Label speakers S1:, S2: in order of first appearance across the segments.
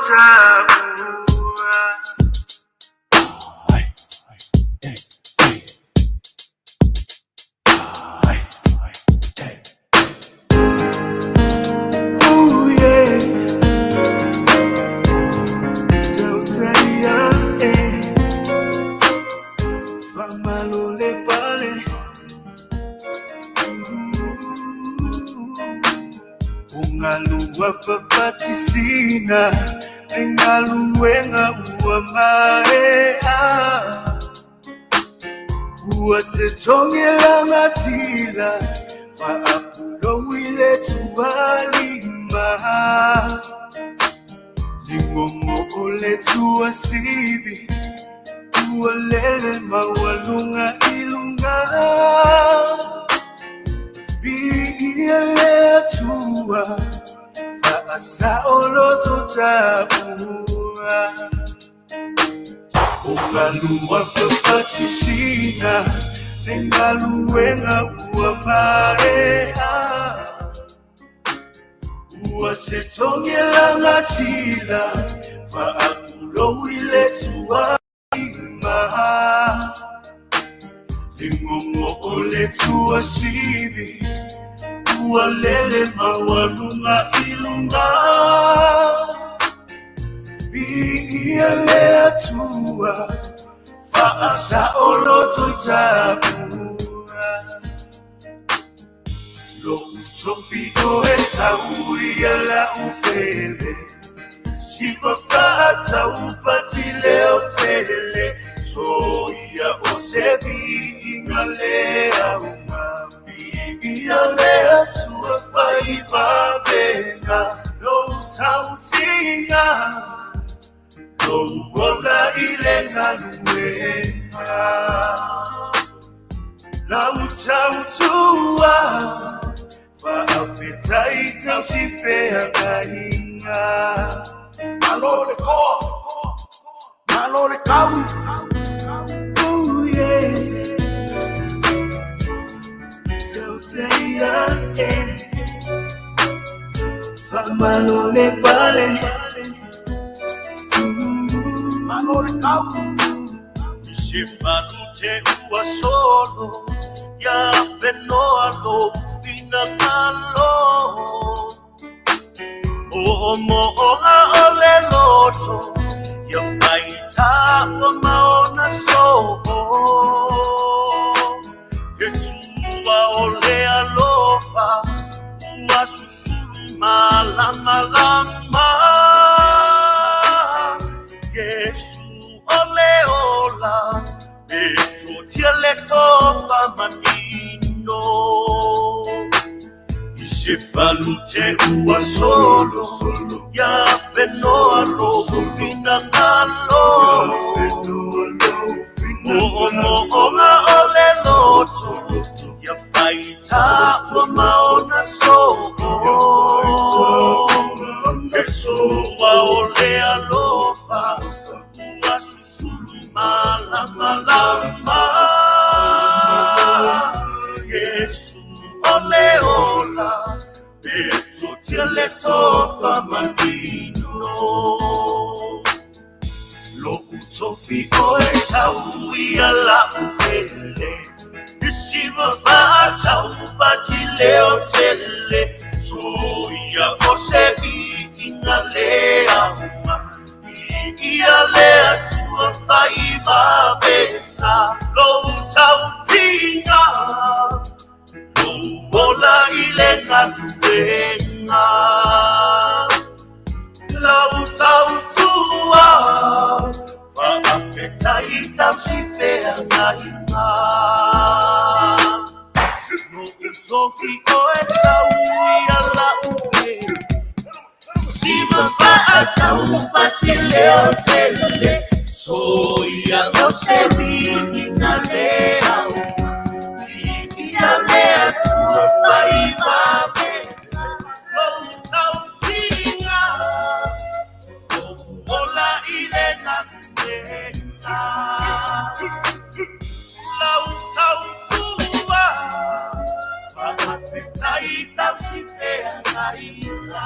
S1: taua. Ooh, yeah. Tautaia, eh. Famalole pale. Ungalua fafatisina Engaluenga ua maea Ua te tonge langatila Faapulo ile tualima Lingongo ole tuasivi Ua lele maualunga ilunga Biia le atua Faasaoloto taua O galua fafatisina Le galuega ua maea Ua se togi lagatila Faapulou i le tualima Ligogo o le tuasivi Ua lele maualuga i luga Viia le Atua Faasaoloto i taua Lou tofi o e sau ia lau pele Sifa faataupati leo tele So ia o se viiga le auga Viia le Atua faivavega Lou tautiga Lou ola i le galuega Lau tautua Faafetai tausifeagaiga
S2: Malo le koa, malo le kau.
S1: Ooh, yeah. Tautaia, eh. Famalole pale.
S2: Malo le kau.
S1: Se falute ua solo Ia whenoa lo finagalo O mo'oga o le loto Ia whaita o maona so'o Ke tua o le alofa Ua susulu malamalama Iesu o le ola E totia le tofa manino I se falute ua solo Ia whenoa lo finagalo O mo'oga o le loto Ia whaita ua maona so'o Ke sua o le alofa Ua susulu malamalama Iesu o le ola E totia le tofa manino Lou tofi o e sau ia lau pele Isiva faataupati leo tele Soia o se viiga le auga Viia le Atua faivavega Lou tautiga Lou ola i le galuega Lau tautua Faafetai tausifeagaiga Lou tofi o e sau ia lau pele Siva faataupati leo tele Soia o se viiga le auga Viia le Atua faivavega Lou tautiga Lou ola i le galuega Lau tautua Faafetai tausifeagaiga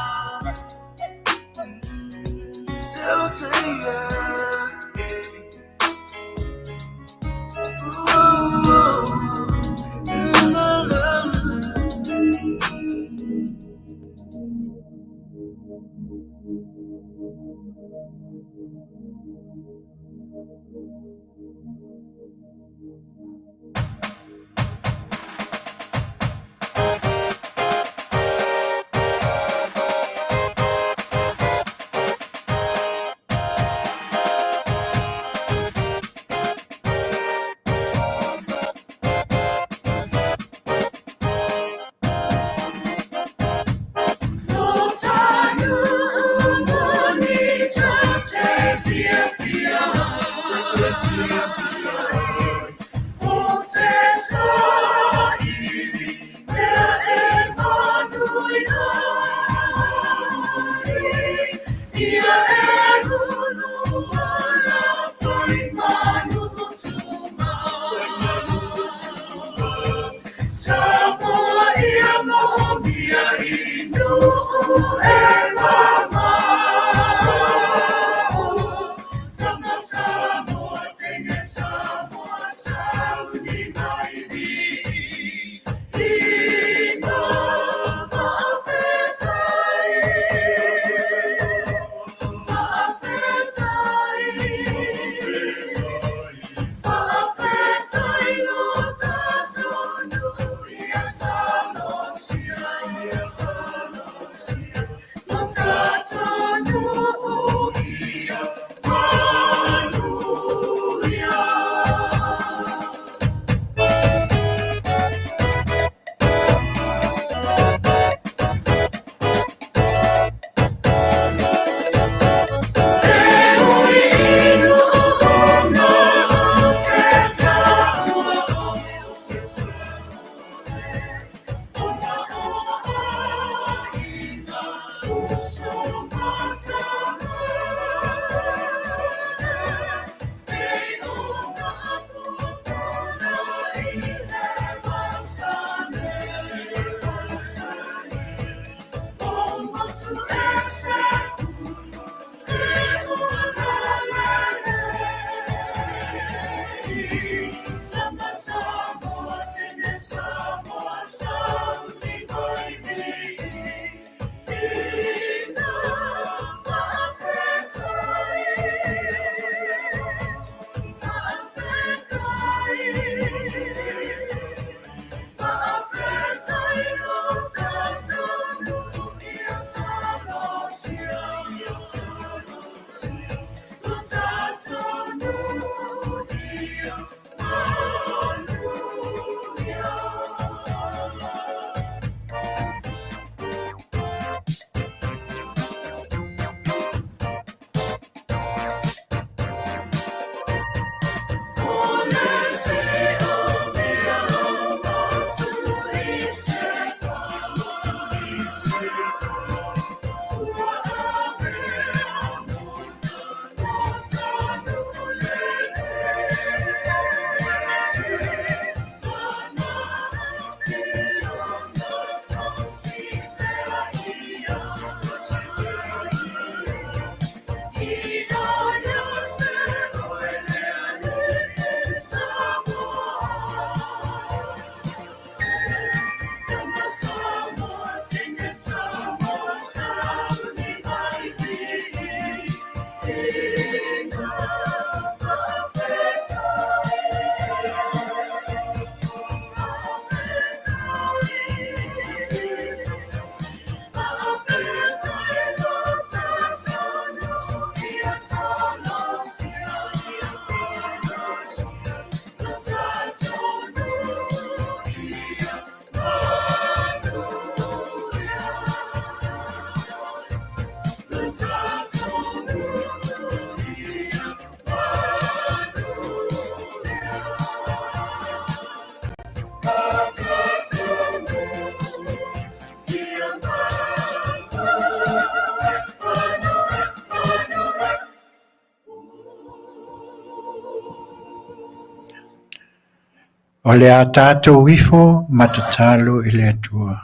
S3: O le a tātou ifo ma tatalo i le Atua.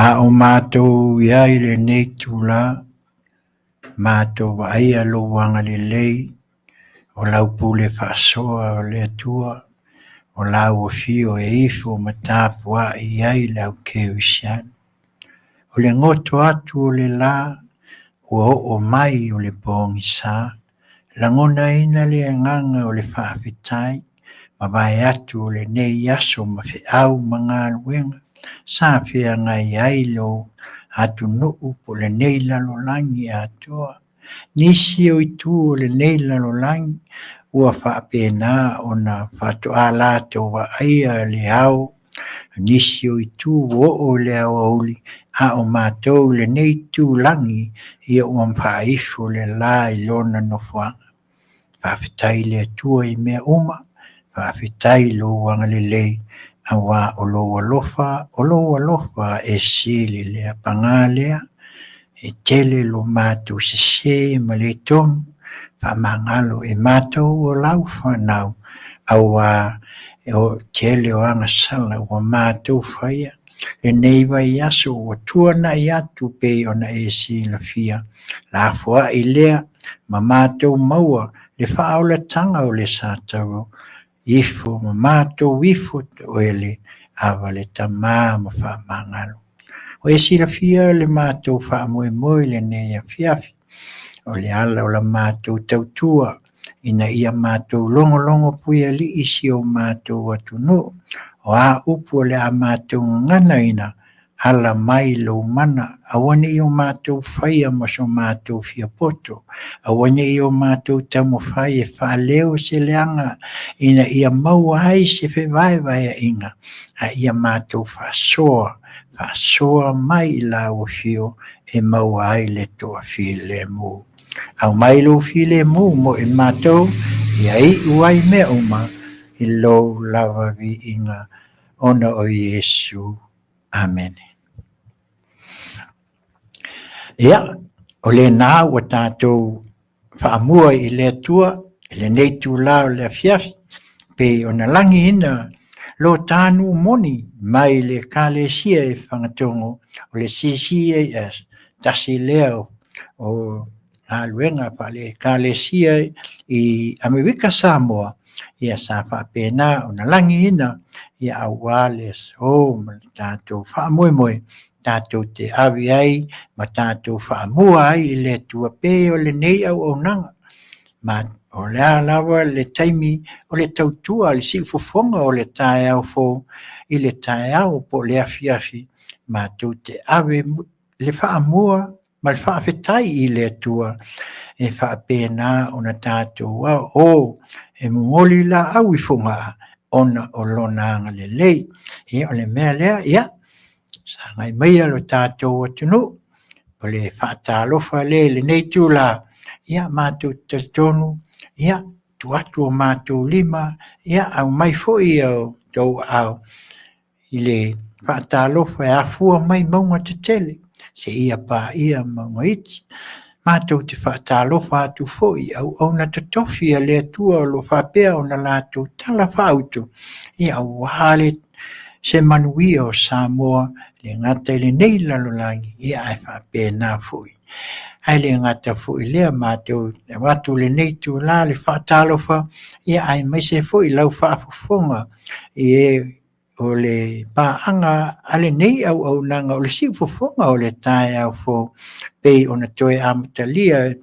S3: A o mātou i ai i lenei itula, Matou vaaia lou agalelei, o lau pule faasoa o le Atua, o lau afio e ifo ma tapuai ai le au kerisiano. O le goto atu o le la, ua oo mai o le pogisa, lagonaina le agaga o le faafetai, mavae atu o lenei aso ma feau ma galuega sa feagai ai lo atunuu po o lenei lalolagi atoa. Nisi o itu o lenei lalolagi ua faapena ona faatoa latou vaaia le ao, nisi o itu ua oo i le aoauli, a o matou i lenei itulagi ia ua faaifo le la i lona nofoaga. Faafetai i le Atua i mea uma, faafetai i lou agalelei, aua o lou alofa, o lou alofa e sili lea. Paga lea, e tele lo matou sese ma le tonu, faamagalo e matou o lau fanau, aua o tele o agasala ua matou faia. Lenei vaiaso ua tuanai atu pei ona e silafia, lafoai lea ma matou maua le faaolataga o le Sataro, ifo ma matou ifo toele ava le Tama ma faamagalo. Ua e silafia le matou faamoemoe i lenei afiafi, o le ala o la matou tautua ina ia matou logologo puialii si o matou atunuu, o a upu o le a matou gaganaina, ala mai lou mana, aua ne i o matou faia ma so matou fiapoto, aua ne i o matou taumafai e faaleo se leaga ina ia maua ai se fevaevaeaiga, a ia matou faasoa, faasoa mai i lau afio e maua ai le toafilemu. Aumai lou filemu mo i matou, ia iu ai mea uma i lou lava viiga ona o Iesu. Amene. Ia, o lena ua tatou faamua i le Atua i lenei itula o le afiafi, pei ona lagiina lo ta nuu moni mai le Ekalesia e Fagatogo o le CCAS, tasi lea o galuega faale-Ekalesia i Amerika Samoa, ia sa faapena ona lagiina ia aua le aso ma le tatou faamoemoe tatou te ave ai ma tatou faamua ai i le Atua pei o lenei auaunaga. Ma o le a lava le taimi o le tautua le siufofoga o le taeao fou i le taeao po o le afiafi, matou te ave le faamua ma le faafetai i le Atua e faapena ona tatou ao e momoli laau i Fogaa ona o lona agalelei. Ia o le mea lea, ia sagai maia lo tatou atunuu, o le faatalofa lea i lenei itula, ia matou te talitonu, ia tuu atu o matou lima, ia aumai foi o outou aao i le faatalofa e afua mai mauga tetele seia paia mauga iti. Matou te faatalofa atu foi i auauna totofi a le Atua o lo o faapea ona latou tala faautu, ia aua le se manuia o Samoa, e le gata i lenei lalolagi, ia ae faapena foi. Ae le gata foi i lea, matou te avatu i lenei itula le faatalofa, ia aemaise foi lau faafofoga i e o le paaga a lenei auaunaga o le siufofoga o le taeao fou, pei ona toe amatalia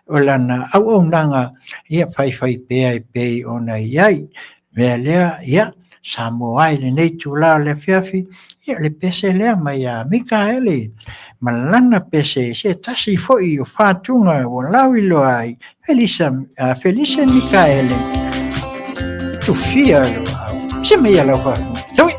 S3: o lana auaunaga ia faifaipea e pei ona i ai. Mea lea, ia, Samoa ai lenei itula o le afiafi, ia le pese lea mai ia Mikaele ma lana pese, se tasi foi o fatuga ua lauiloa ai, Felisa, Felise Mikaele, tufia lo au. Se mai lau fatu. Tui!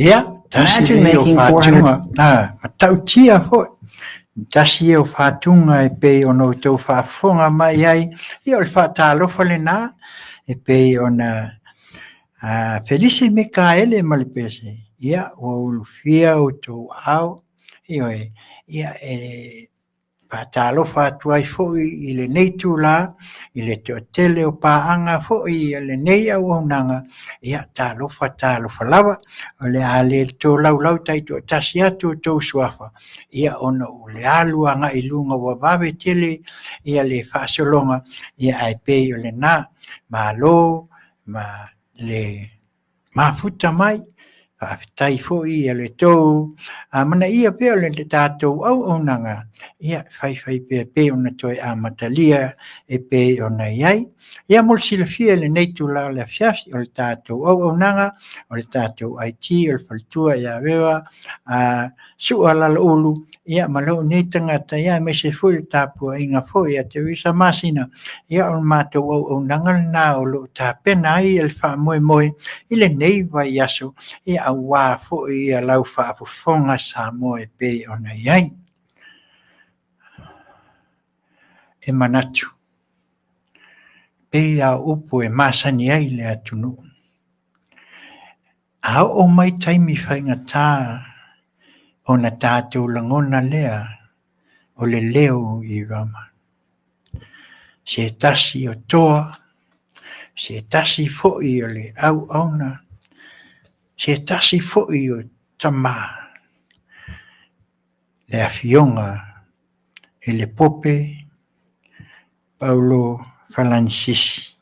S3: Ia, tasi
S4: Imagine
S3: lea o
S4: making
S3: faatuga, a, matautia foi, tasi ia o faatuga e pei ona outou faafofoga mai ai, ia o le faatalofa lena, e pei ona a, Felise Mikaele ma le pese, ia, ua ulufia outou ao, ioe, ia e Faatalofa atu ai foi i lenei itula i le toatele o paaga foi a lenei auaunaga, ia talofa talofa lava, o le a le tolaulau taitoatasi atu outou suafa, ia ona o le alu agai i luga ua vave tele ia le faasologa, ia ae pei o lena, malo ma le mafuta mai, faafetai foi i le tou amanaia pea o le tatou auaunaga, ia faifai pea pei ona toe amatalia e pei ona i ai. Ia mo le silafia i lenei itula o le afiafi, o le tatou auaunaga, o le tatou IT, o le faletua ia Veva, a Sua Laloulu, ia ma lou nei tagata, ia aemaise foi le tapuaiga foi a Teresa Masina, ia o le matou auaunaga lena o lo o tapena ai le faamoemoe i lenei vaiaso, ia aua foi ia lau faafofoga Samoa e pei ona i ai. E manatu, pei lava o upu e masani ai le atunuu. A oo mai taimi faigata ona tatou lagona lea o le leo i Rama. Se tasi o toa, se tasi foi o le auauna, se tasi foi o tama, le Afioga i le Pope Paulo Falanisisi.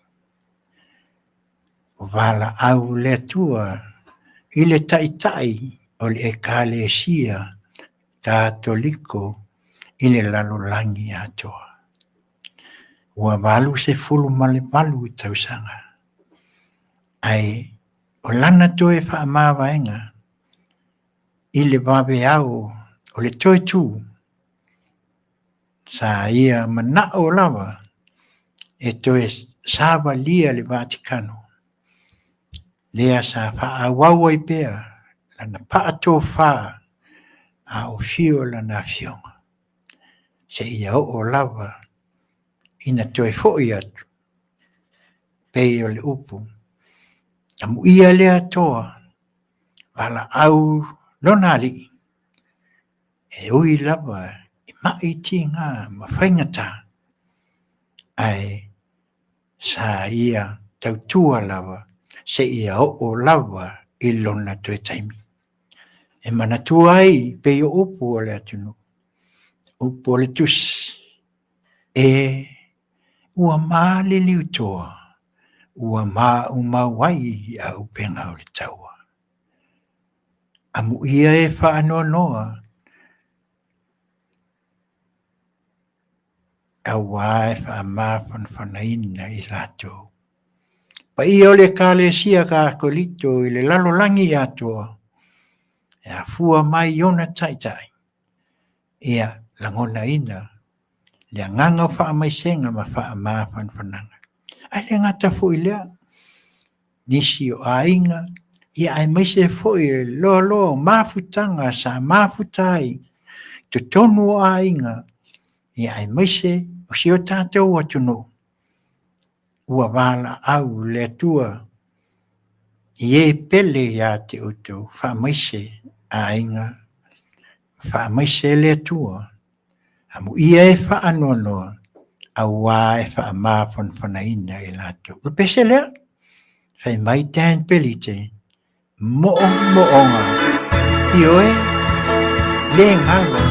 S3: O valaau le Atua i le Taitai o le Ekalesia Katoliko i le lalolagi atoa. Ua 88 tausaga, ae o lana toe faamavaega i le vaveao o le toe tu, sa ia manao lava e toe savalia le Vatikano, lea sa faaauau ai pea lana paatofa a o afio lana afioga, seia oo lava ina toe foi atu, pei o le upu, amuia le Atoa, valaau lona Alii, e ui lava i mai tiga ma faigata, ae sa ia tautua lava seia oo lava i lona toe taimi. E manatua ai pei o upu o le atunuu, upu o le tusi, e ua maliliu toa, ua maumau ai auupega o le taua. Amuia e faanoanoa auā e faamafanafanaina i latou. Paia o le Ekalesia Katoliko i le lalolagi atoa, e afua mai i ona taitai, ia lagonaina le agaga o faamaisega ma faamafanafanaga. Ae le gata foi i lea, nisi o aiga, ia aemaise foi le loaloa o mafutaga sa mafuta ai i totonu o aiga, ia aemaise o si o tatou atunuu, ua valaau le Atua i e pele ia te outou, faamaise aiga, faamaise le Atua, amuia e faanoanoa, auā e faamafanafanaina i latou. O le pese lea, fai mai Dan Pelite, moomooga, ioe, le galo.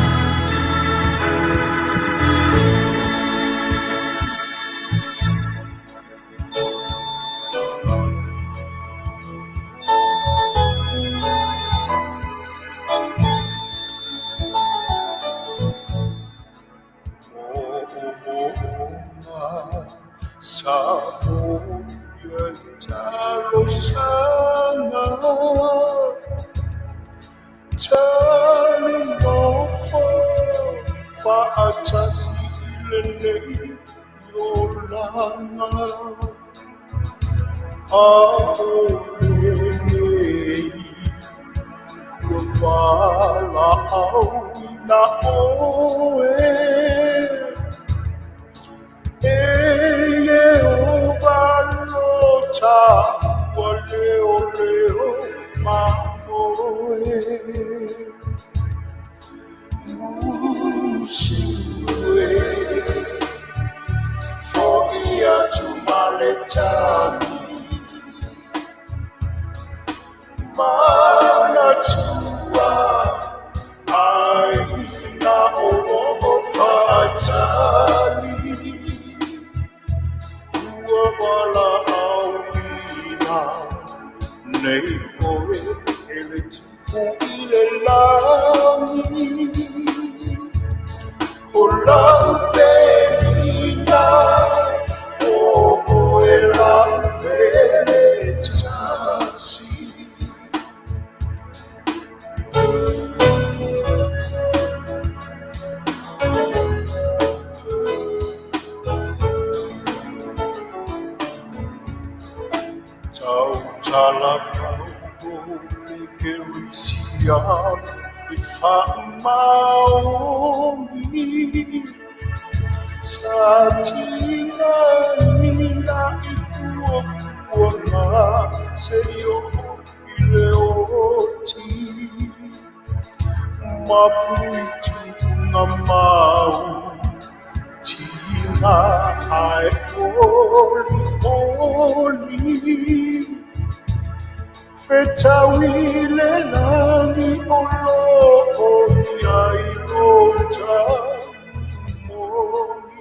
S2: le oti Mapuituga mau Tiga ae oli oli Fetaui le lagi o lo o iai lo tau moni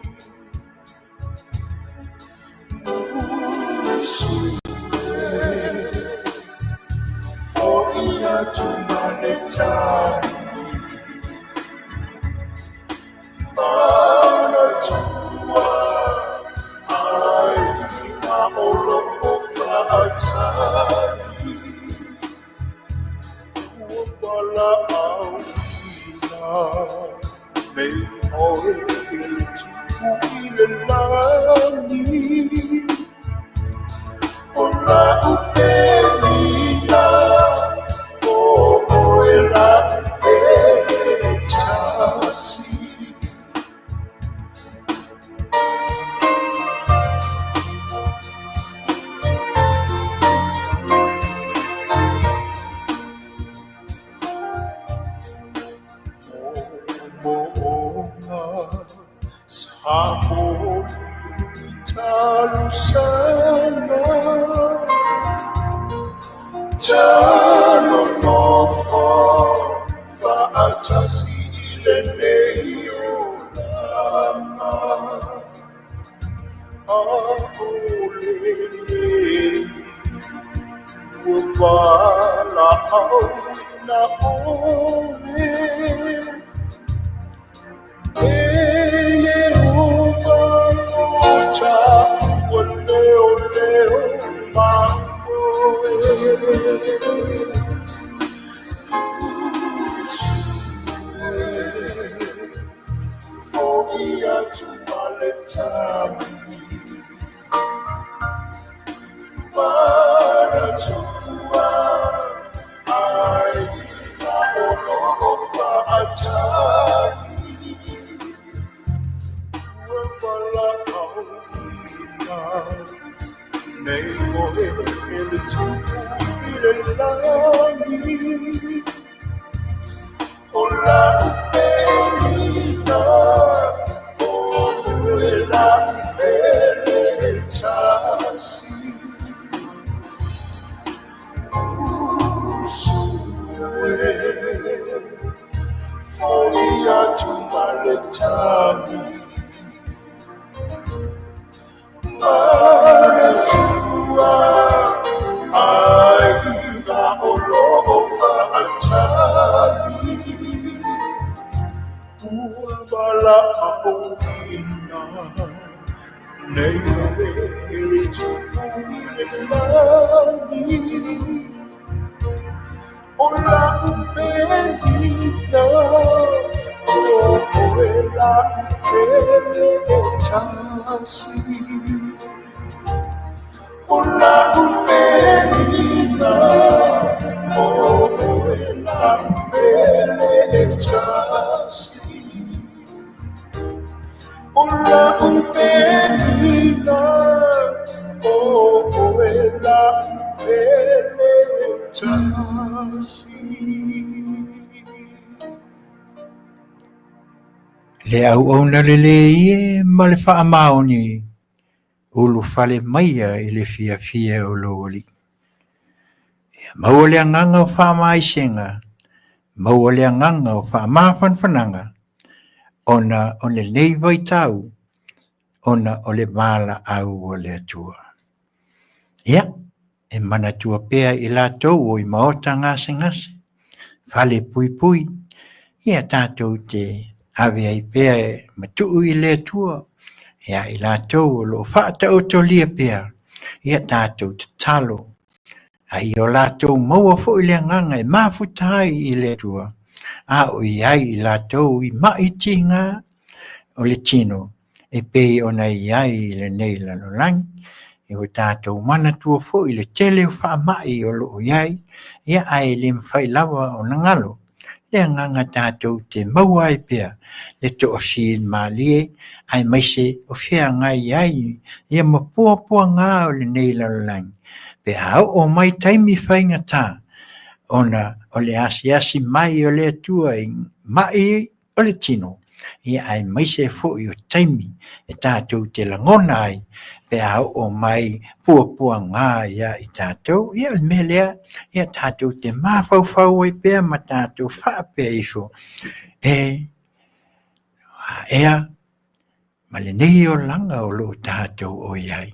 S3: Le auauna lelei e ma le faamaoni ulufale maia i le fiafia o lou Alii. Ia maua le agaga o faamaisega, maua le agaga o faamafanafanaga, ona o lenei vaitau, ona o le valaau a le Atua. Ia, e manatua pea i latou o i maota gasegase, fale puipui, ia tatou te ave ai pea ma tuu i le Atua, ia i latou o lo o faataotolia pea, ia tatou tatalo, a ia o latou maua foi le agaga e mafuta ai i le Atua, a o i ai i latou i mai tiga o le tino, e pei ona i ai i lenei lalolagi. E ua tatou manatua foi le tele o faamai o lo o i ai, ia ae le mafai lava ona galo le agaga tatou te maua ai pea le toafilemalie aemaise o feagai ai ia ma puapuaga o lenei lalolagi. Pe a oo mai taimi faigata, ona o le asiasi mai o le Atua i ma'i o le tino, ia aemaise foi o taimi e tatou te lagona ai pe a oo mai puapuaga ia i tatou. Ia o le mea lea, ia tatou te mafaufau ai pea ma tatou faapea ifo, e ea ma lenei olaga o lo o tatou o i ai,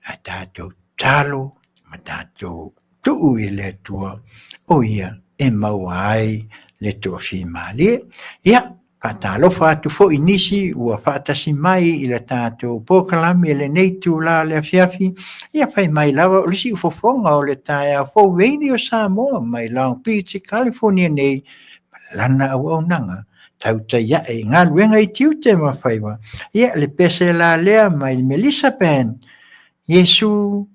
S3: a tatou tatalo ma tatou tuu i le Atua, o ia e maua ai le toafimalie. Ia, faatalofa atu foi i nisi ua faatasi mai i le tatou polokalame i lenei itula o le afiafi. Ia, fai mai lava o le siufofoga o le taeao fou Radio Samoa mai Long Beach i California nei, ma lana auaunaga tautai ae i galuega i tiute ma faiva. Ia, le pese la lea mai Melissa Band, Iesu,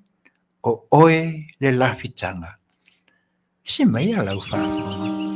S3: o oe le lafitaga. Se mai a lau faafofoga.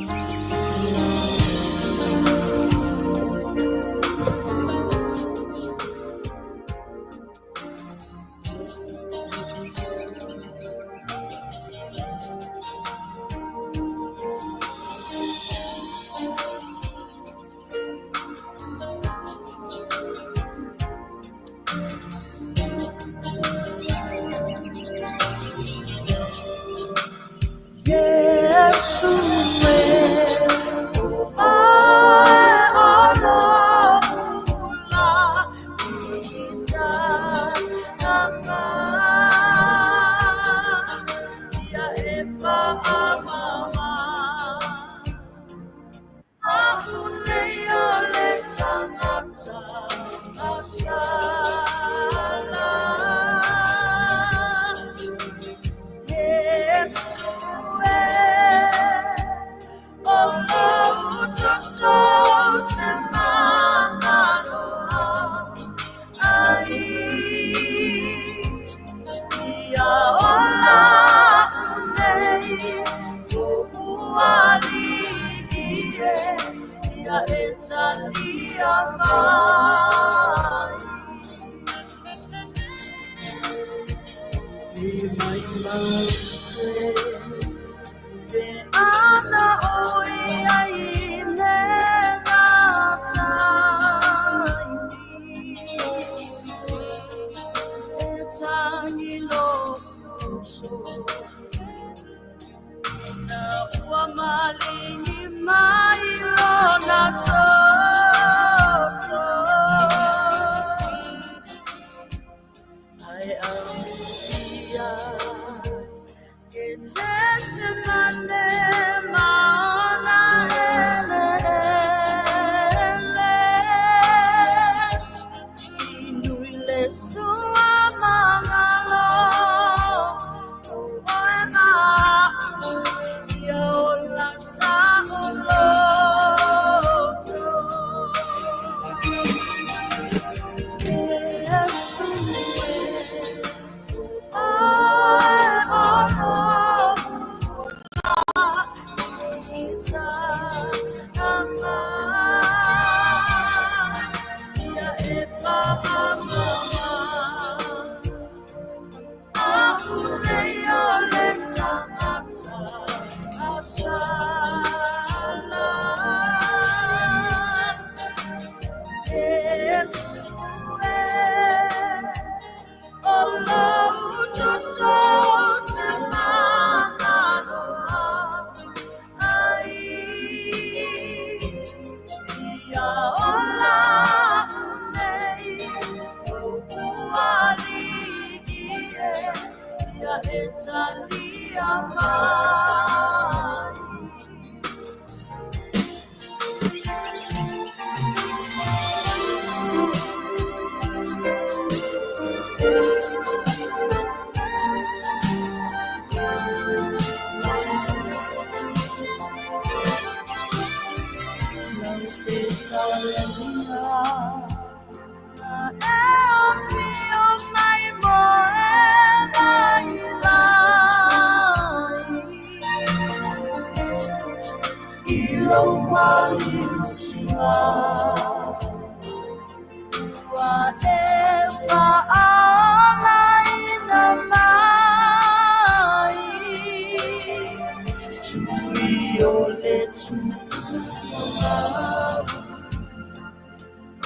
S1: le tumau.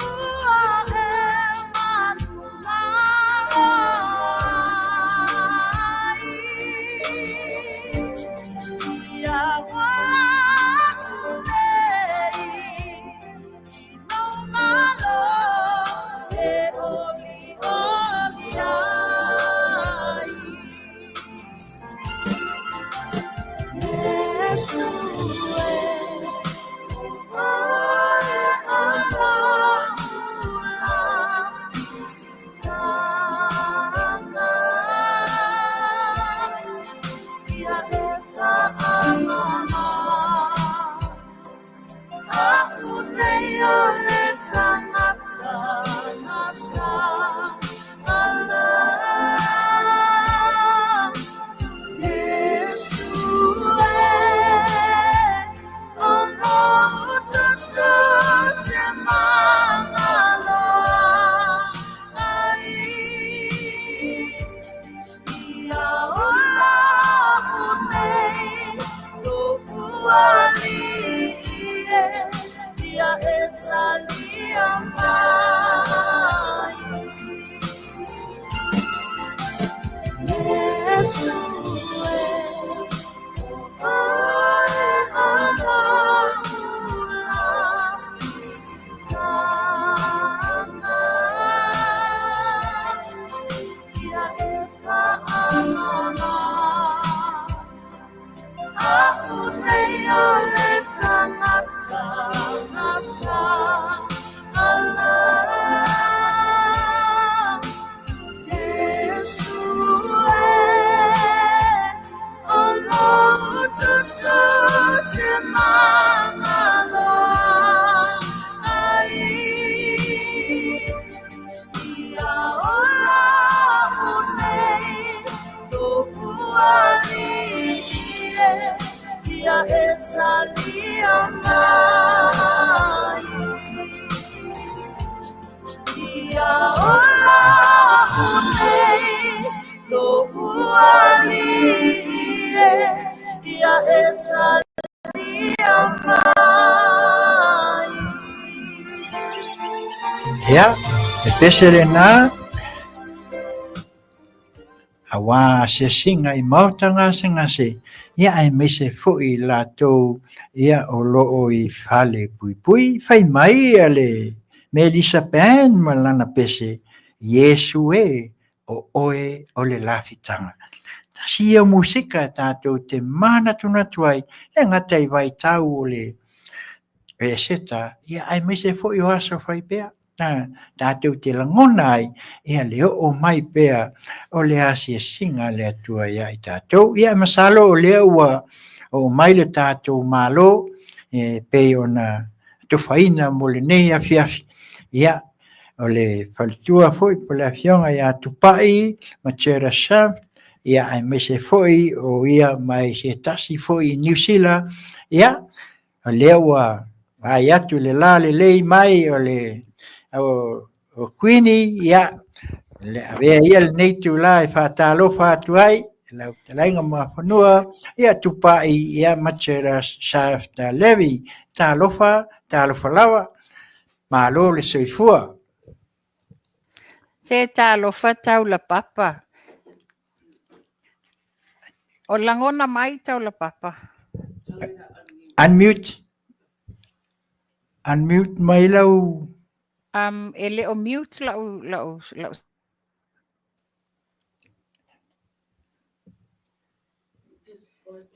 S1: Ua e manumalo ai ia aku nei i lou malo e olioli ai. Iesu e, ʻoe a la'u lafitaga, ia e faaagaga a'u nei o le tagata na sagala. Iesu e, o lou toto te magaloa ai, ia ola a'u nei lo'u ali'i e, ia e talia mai. Iesu e, ʻoe a la'u lafitaga, ia e faaagaga a'u nei o le tagata na sagala. Iesu e, o lou toto te magaloa ai, ia ola a'u nei lo'u ali'i e, ia e talia mai. Ia ola a'u nei lo'u ali'i e, ia e talia mai.
S3: Ia, le pese lenā auā asiasiga i maota gasegase, ia aemaise foi latou ia o loo i fale puipui. Fai mai ia le Melissa Band ma lana pese, Iesu e, o oe o le lafitaga. Tasi ia musika tatou te manatunatu ai, le gata i vaitau o le Eseta, ia aemaise foi o aso fai pea. Na, tatou te lagona ai, ia le oo mai pea o le asiasiga a le Atua ia i tatou. Ia, masalo o lea ua oo mai le tatou Malo e pei ona atofaina mo lenei afiafi. Ia, o le faletua foi po o le afioga ia Tupai Matera Shaft, ia aemaise foi o ia mai se tasi foi i Niu Sila, ia, O lea ua vaai atu i le la lelei mai o le o Kuini, ia, le avea ia lenei itulā e faatalofa atu ai i lau fetalaiga Muafanua, ia Tupai, ia Matera Shaft Levy. Talofa, talofa lava, malo le soifua.
S4: Se talofa Taulapapa. O lagona mai Taulapapa.
S3: Unmute. Unmute mai lau.
S4: E le o mute lau, lau, lau.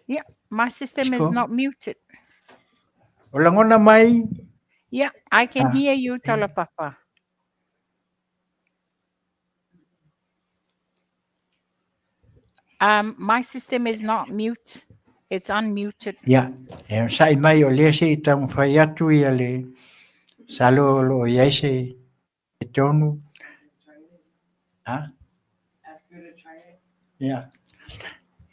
S4: Yeah, my system is not muted.
S3: O lagona mai.
S4: Yeah, I can hear you, Taulapapa. My system is not mute. It's unmuted.
S3: Ia, e onosai mai o lea se i taumafai atu ia le salo o lo o i ai se tonu. Ha? Ia.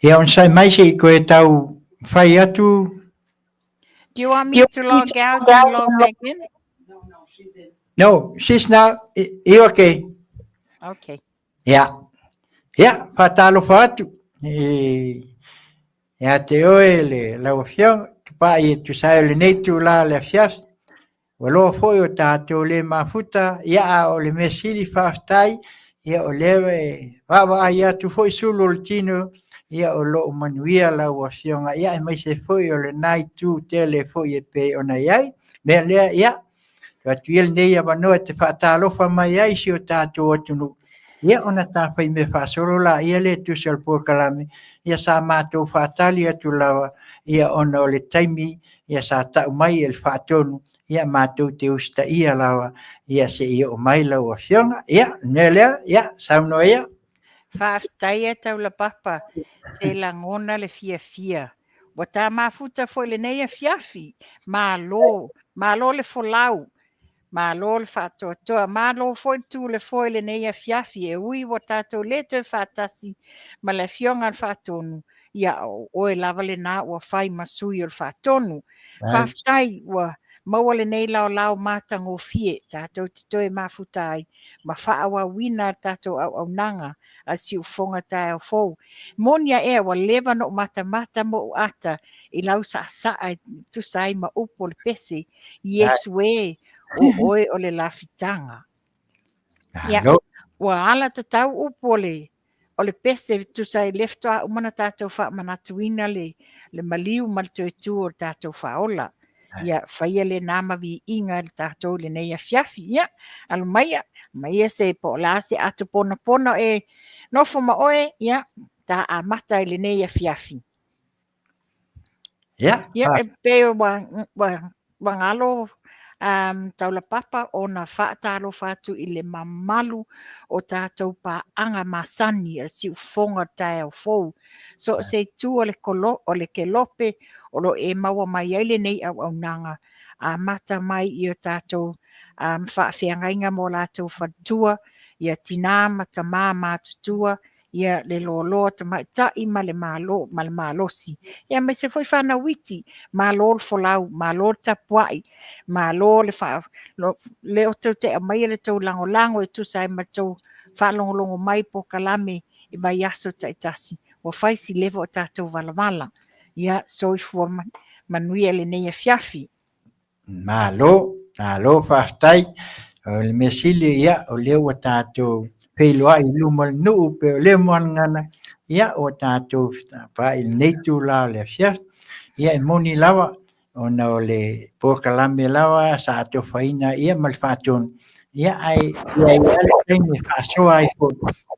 S3: Ia onosai mai se i koe tau whai atu.
S4: Do you want me to log out and log back in?
S3: No, she's now, you okay?
S4: Okay.
S3: Ia. Ia, whātalofa atu. E, ia te oe le lau afioga, fepaai e tusa ai o lenei itula o le afiafi. Ua loa foi o tatou le mafuta, ia a o le mea sili faafetai, ia o lea e vaavaai atu foi sulu o le tino, ia o lo o manuia lau Afioga, ia aemaise foi o lena itu tele foi e pei ona i ai. Mea lea, ia, tuu atu ia lenei avanoa e te faatalofa mai ai i si o tatou atunuu, ia ona ta faimea faasolo laia lea e tusa o le polokalame, ia sa matou faatali atu lava, ia ona o le taimi ia sa tau mai e le faatonu, ia matou te usitaia lava, ia se i oo mai lau Afioga. Ia, o le mea lea, ia, saunoa ia.
S4: Faafetai e Taulapapa, se lagona le fiafia. Ua ta mafuta foi i lenei afiafi. Malo, malo le folau, malo le faatoatoa, malo foi le tu le foe i lenei afiafi. E ui ua tatou le toe faatasi ma le Afioga i le Faatonu, ia o oe lava lena ua fai ma sui o le Faatonu. Faafetai ua maua lenei laolao matagofie tatou te toe mafuta ai ma faaauauina le tatou auaunaga a le siufofoga taeao fou. Moni a ea ua leva ona ou matamata ma ou ata i lau saasaa e tusa ai ma upu o le pese, Iesu e, o oe o le lafitaga. Ia, ua ala tatau upu o le o le pese e tusa ai lea faatoa uma ona tatou faamanatuina le, le maliu ma le toe tu o le tatou faaola. Ia, faia lena ma viiga i le tatou i lenei afiafi. Ia, alo maia, maia se po o le a se ato ponapona e nofo ma oe, ia, ta amata i lenei afiafi.
S3: Ia,
S4: Ia, e pei ua galo Taulapapa ona faatalofa atu i le mamalu o tatou paaga masani a le siufofoga o le taeao fou. So o se itu o le, kolo, o le kelope o lo o e maua mai ai lenei auaunaga, amata mai i o tatou faafeagaiga ma o latou faletua, ia tinā ma tamā matutua, ia le loaloa tamaitai ma le malo ma le malosi. Ia aemaise foi fanau iti, malo le folau, malo le tapuai, malo le faa lo, le o tou te aumaia le tou lagolago e tusa ai ma le tou faalogologo mai polokalame i vaiaso taitasi. Ua fai si leva o tatou valavala. Ia soifua manuia lenei afiafi.
S3: Malo, malo faafetai. O le mea sili, ia, o lea ua tatou feiloai i luma o le nuu pei o lea moanagana, ia, ua tatou fetapai i lenei itula o le afiafi. Ia, e moni lava, ona o le polokalame lava sa atofaina ia ma le faatonu, ia, ae i ai lava le taimi e faasoa ai foi,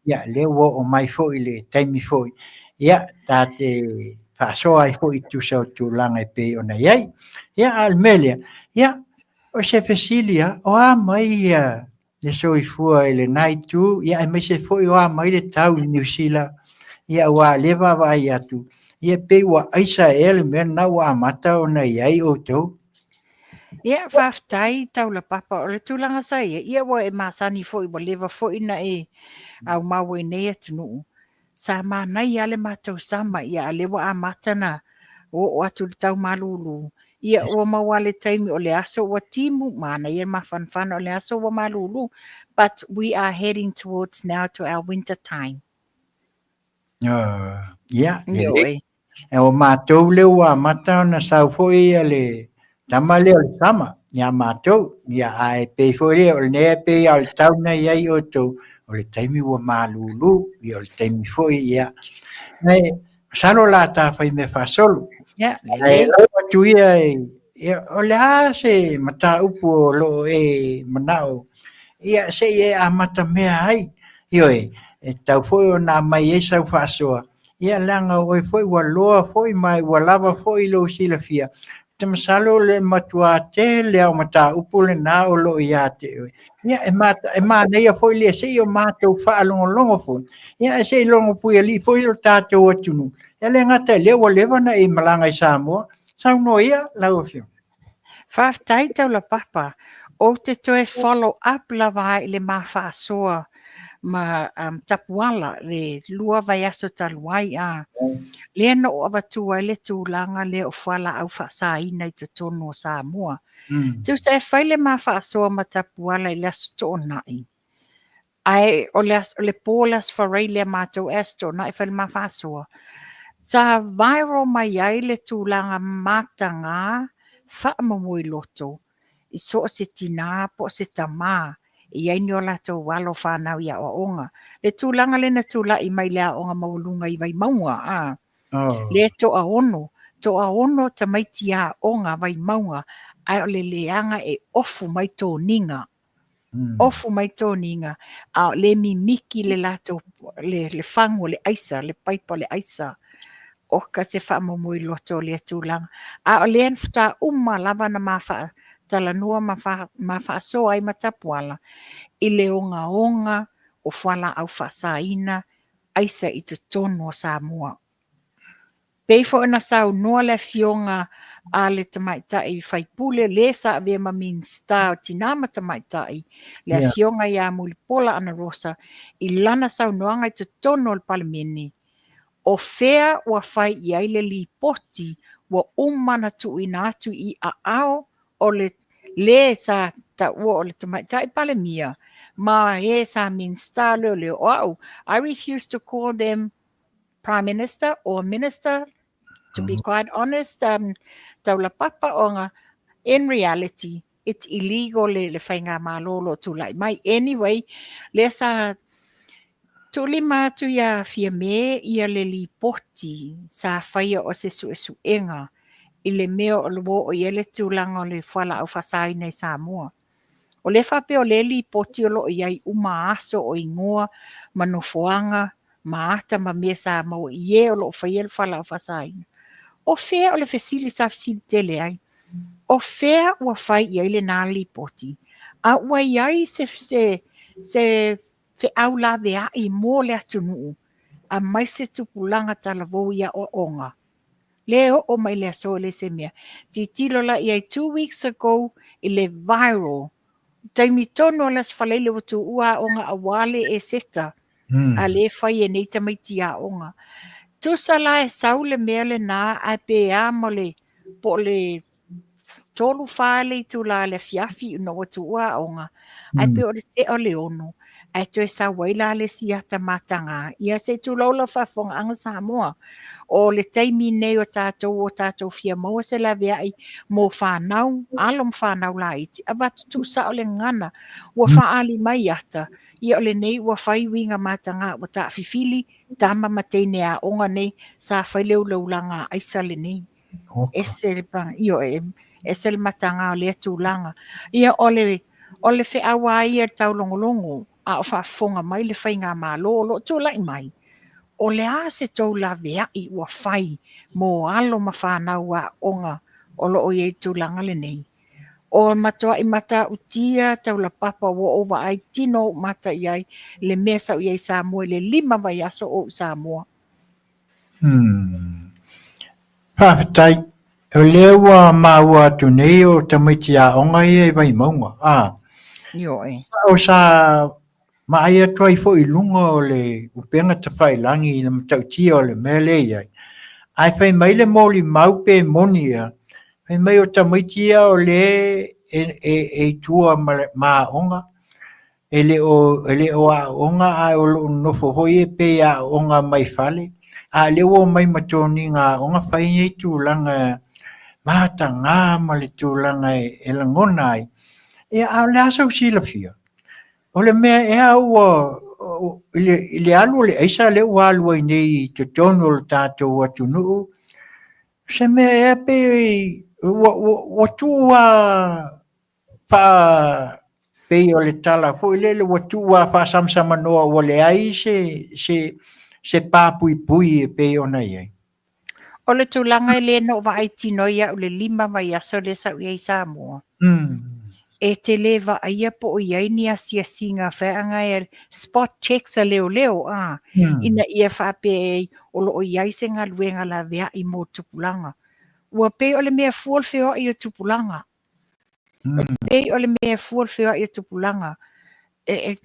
S3: ia, lea ua oo mai foi le taimi foi, ia, ta te faasoa ai foi i tusa o tulaga e pei ona i ai. Ia, a o le mea lea, ia, o se fesili lava, o a mai ia le soifua i lena itu, ia aemaise foi o a mai le tau i Niu Sila, ia aua o lea e vaavaai atu, ia pei ua aisa ea le mea lena ua amata ona i ai outou?
S4: Ia, faafetai Taulapapa. O le tulaga sa i ai, ia ua e masani foi, ua leva foi ona e aumau i nei atunuu. Sa manaia lava le matou sama, ia a o lea ua amata ona oo atu i le tau malulu, ia ua maua lava le taimi o le aso ua timu, manaia le mafanafana o le aso ua malulu. But we are heading towards now to our winter time.
S3: Ia, lelei. E o matou lea ua amata ona sau foi ia le tama lea o le sama ia matou. Ia, ae pei foi lea, o lenei pei lava o le tau na i ai outou, o le taimi ua malulu, ia o le taimi foi, ia. Ae, masalo o le a ta fai mea faasolo.
S4: Ia,
S3: Ae
S4: lelei.
S3: lau atu ia, ia, o le a se mataupu o lo o e manao, ia, se i e amata mea ai. Ioe, e tatau foi ona aumai ai sau faasoa, ia leaga o oe foi ua loa foi ma ua lava foi lou silafia. Ou te masalo o le matua tele lava o mataupu lena o lo o ia te oe. Ia, e, e manaia foi lea se i o matou faalogologo foi, ia ae se i logo puialii foi lo tatou atunuu. E le gata i lea ua leva ona e malaga i Samoa. Saunoa ia lau Afioga.
S4: Faafetai Taulapapa. Ou te toe follow up lava i le ma faasoa ma Tapuala le 2 vaiaso talu ai a. Lea na ou avatua ai le tulaga lea o fualaau faasaina i totonu o Samoa. Tusa e fai le ma faasoa ma Tapuala i le Aso Toonai. Ae o le, o le po o le Aso Faraile a matou e Aso Toonai fai le ma faasoa. Sa viral mai ai le tulaga mataga faamomoe loto i so o se tinā po o se tamā e i ai ni o latou alo fanau i aoaoga. Le tulaga lea na tulai mai i le aoga maualuga i Vaimauga, a, oh. lea toaono, toaono tamaiti aoga Vaimauga, ae o le leaga e ofu mai toniga. Ofu mai toniga, a o le mimiki le latou, le fagu o le aisa, le paipa o le aisa. Oka se faamomoe loto o lea tulaga. A o lea faatoa uma lava ona ma faatalanoa ma, fa, ma faasoa ai ma Tapuala i le ogaoga o fualaau faasaina aisa i totonu o Samoa. Pei foi ona saunoa le Afioga a le Tamaitai Faipule le sa avea ma Minisita o Tina ma Tamaitai, le Afioga ia Mulipola Anarosa, i lana saunoaga i totonu o le Palemene, o fea ua fai i ai le lipoti ua uma ona tuuina atu i aao o le le sa taua o le Tamaitai Palemia ma e sa Minisita o Leoleo. O au, I refuse to call them Prime Minister or Minister, to be quite honest, Taulapapa, ona in reality, it's illegal le, le faigamalo o lo o tulai mai. Anyway, lea sa tuulima atu ia Fiame ia le lipoti sa faia o se suesuega i le mea o lo o i ai le tulaga o le fualaau faasaina i Samoa. O lea faapea o lea lipoti o lo o i ai uma aso o igoa ma nofoaga ma ata ma mea sa maua i e o lo o faia le fualaau faasaina. O fea o le fesili sa fesili tele ai? O fea ua fai i ai lena lipoti? A ua i ai se, se, se feau laveai mo le atunuu aemaise tupulaga talavou i aoaoga? Le oo mai le aso e leai se mea. Tilotilo la i ai 2 weeks ago i le viral. Taimi tonu o le Aso Faraile ua tuua aoga aua le eseta a le fai e nei tamaiti aoga. Tusa la e sau le mea lena ae pe a ma le po o le 3, 4 le itula o le afiafi ina ua tuua aoga, ae pei o le tea o le 6, ae toe sau ai la le isi ata mataga. Ia se i tulou lau faafofogaaga Samoa, o le taimi nei o tatou ua tatou fia maua se laveai mo fanau, alo ma fanau laiti, avatu tuusao le gagana, ua faaali mai ata, ia o lenei ua fai uiga mataga ua taafifili tama ma teine aoga nei sa fai le ulaulaga aisa lenei. Ese le ioe, ese le mataga o lea tulaga. Ia o le, o le feau lava ia taulogologo a o faafofoga mai le faigamalo o lo o tulai mai, o le a se tou laveai ua fai mo alo ma fanau aoga o lo o i ai i le tulaga lenei? O matuai matautia taulapapa ua ou vaai tino ou mata i ai le mea sa ou i ai i Samoa i le 5 vaiaso o ou i Samoa.
S3: Faafetai. O lea ua maua atu nei o tamaiti aoga ia i Vaimauga, a.
S4: Ioe.
S3: O sa vaai atu ai foi i luga o le upega tafailagi i le matautia o le mea lea e i ai. Ae fai mai le molimau pe moni ea, fai mai o tamaiti ia o lea e i tua ma aoga, e le o, e le o aooga ae o lo o nonofo foi e pei e aooga mai fale, a o lea ua omai ma toniga aoga fai nei tulaga mataga ma le tulaga e lagona ai. Ia, a o le a sou silafia? O le mea ea ua, i le alu o le aisa lea ua alu ai nei i totonu o le tatou atunuu, se mea ea pe ua tuu lava faa pei o le tala foi lele ua tuu lava faasamsamanoa ua leai se se se pa puipui e pei ona i ai.
S4: O le tulaga e le na ou vaai tino ai au i le 5 vaiaso lea sa ou i ai i Samoa. E te le vaaia po o i ai ni asiasiga feaga spot checks a leoleo a, ina ia faapea ai o lo o i ai se galuega laveai mo tupulaga. Ua pei o le mea fua o le feoai o tupulaga. Pei o le mea e fua le feoai o tupulaga. E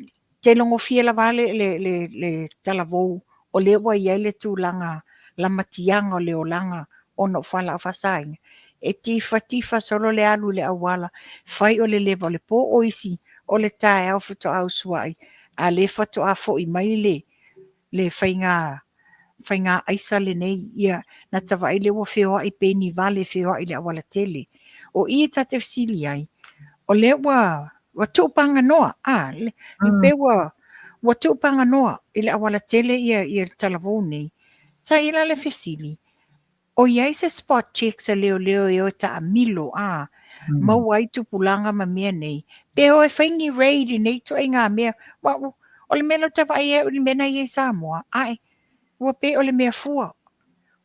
S4: tailogofie lava le, le, le, le talavou o lea ua i ai le tulaga lamatiaga o le olaga ona o fualaau faasaina. E tifatifa solo le alu i le auala, fai o le leva o le po, o isi o le taeao faatoa usuai, a lea faatoa foi mai le, le faiga Faiga aisa lenei, ia, na ta vaai lea ua feoai pei ni vale feoai i le auala tele. O i e ta te fesili ai, o lea ua, ua tuupaganoa, a, le, mm. pe ua, ua tuupaganoa i le auala tele ia, ia le talavou nei. Sa i la le fesili, o i ai se spot checks a leoleo e o e taamilo, a, mm. maua ai tupulaga ma mea nei. Pe o e fai ni raid i nei ituaiga mea, ua, o le mea lea ou te vaai ai au i le mea na i ai Samoa, ae, Ua pei o le mea fua.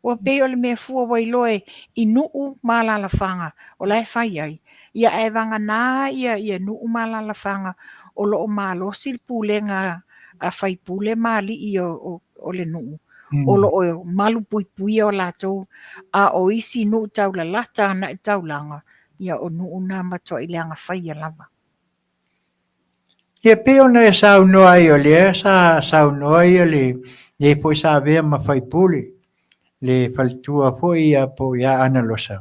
S4: Ua pei o le mea fua ua iloa e i nuu ma alalafaga o la e fai ai. Ia ae vagana ia ia nuu ma alalafaga o lo o malosi le pulega a faipule ma alii o, o, o le nuu, o lo o malupuipuia o latou, a o isi nuu taulalata ana i le taulaga, ia o nuu na matuai leaga faia lava.
S3: Ia pei ona e saunoa ai o lea sa saunoa ia le nei foi sa avea ma faipule le faletua foi ia po o ia Analosa.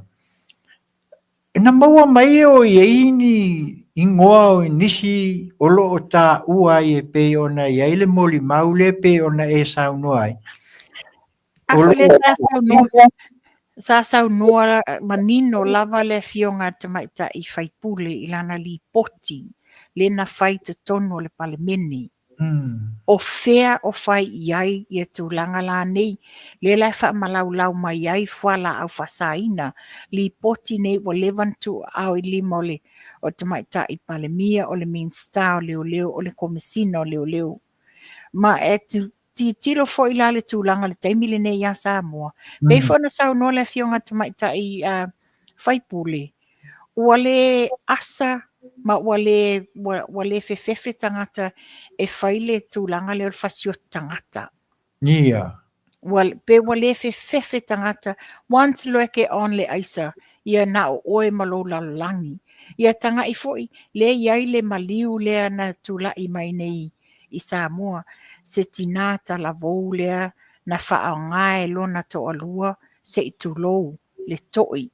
S3: Na maua mai o i ai ni igoa o nisi o lo o taua ai e pei ona i ai le molimau lea pei ona e saunoa ai.
S4: A foi lea sa saunoa, sa saunoa manino lava le Afioga a le Tamaitai Faipule i lana lipoti lea na fai i totonu o le Palemene. O fea o fai i ai ia tulaga la nei, lea la e faamalaulau mai ai fualaau faasaina, lipoti nei ua leva ona tuuaao i lima o le o le Tamaitai Palemia, o le Minisita o Leoleo, o le Komesina o Leoleo. Ma e tilotilo foi la le tulaga i le taimi lenei ia Samoa, pei foi ona saunoa le Afioga i le Tamaitai Faipule, ua le asa ma ua le, ua, ua le fefefe tagata e fai le tulaga lea o le fasioti tagata.
S3: Ia.
S4: Ua, pe ua le fefefe tagata, once loa e ke on le aisa, ia na o oe ma lou lalolagi. Ia taga'i foi, lea e i ai le maliu lea na tula'i mai nei i Samoa, se tinā talavou lea na faaaoga e lona toalua se i tulou le to'i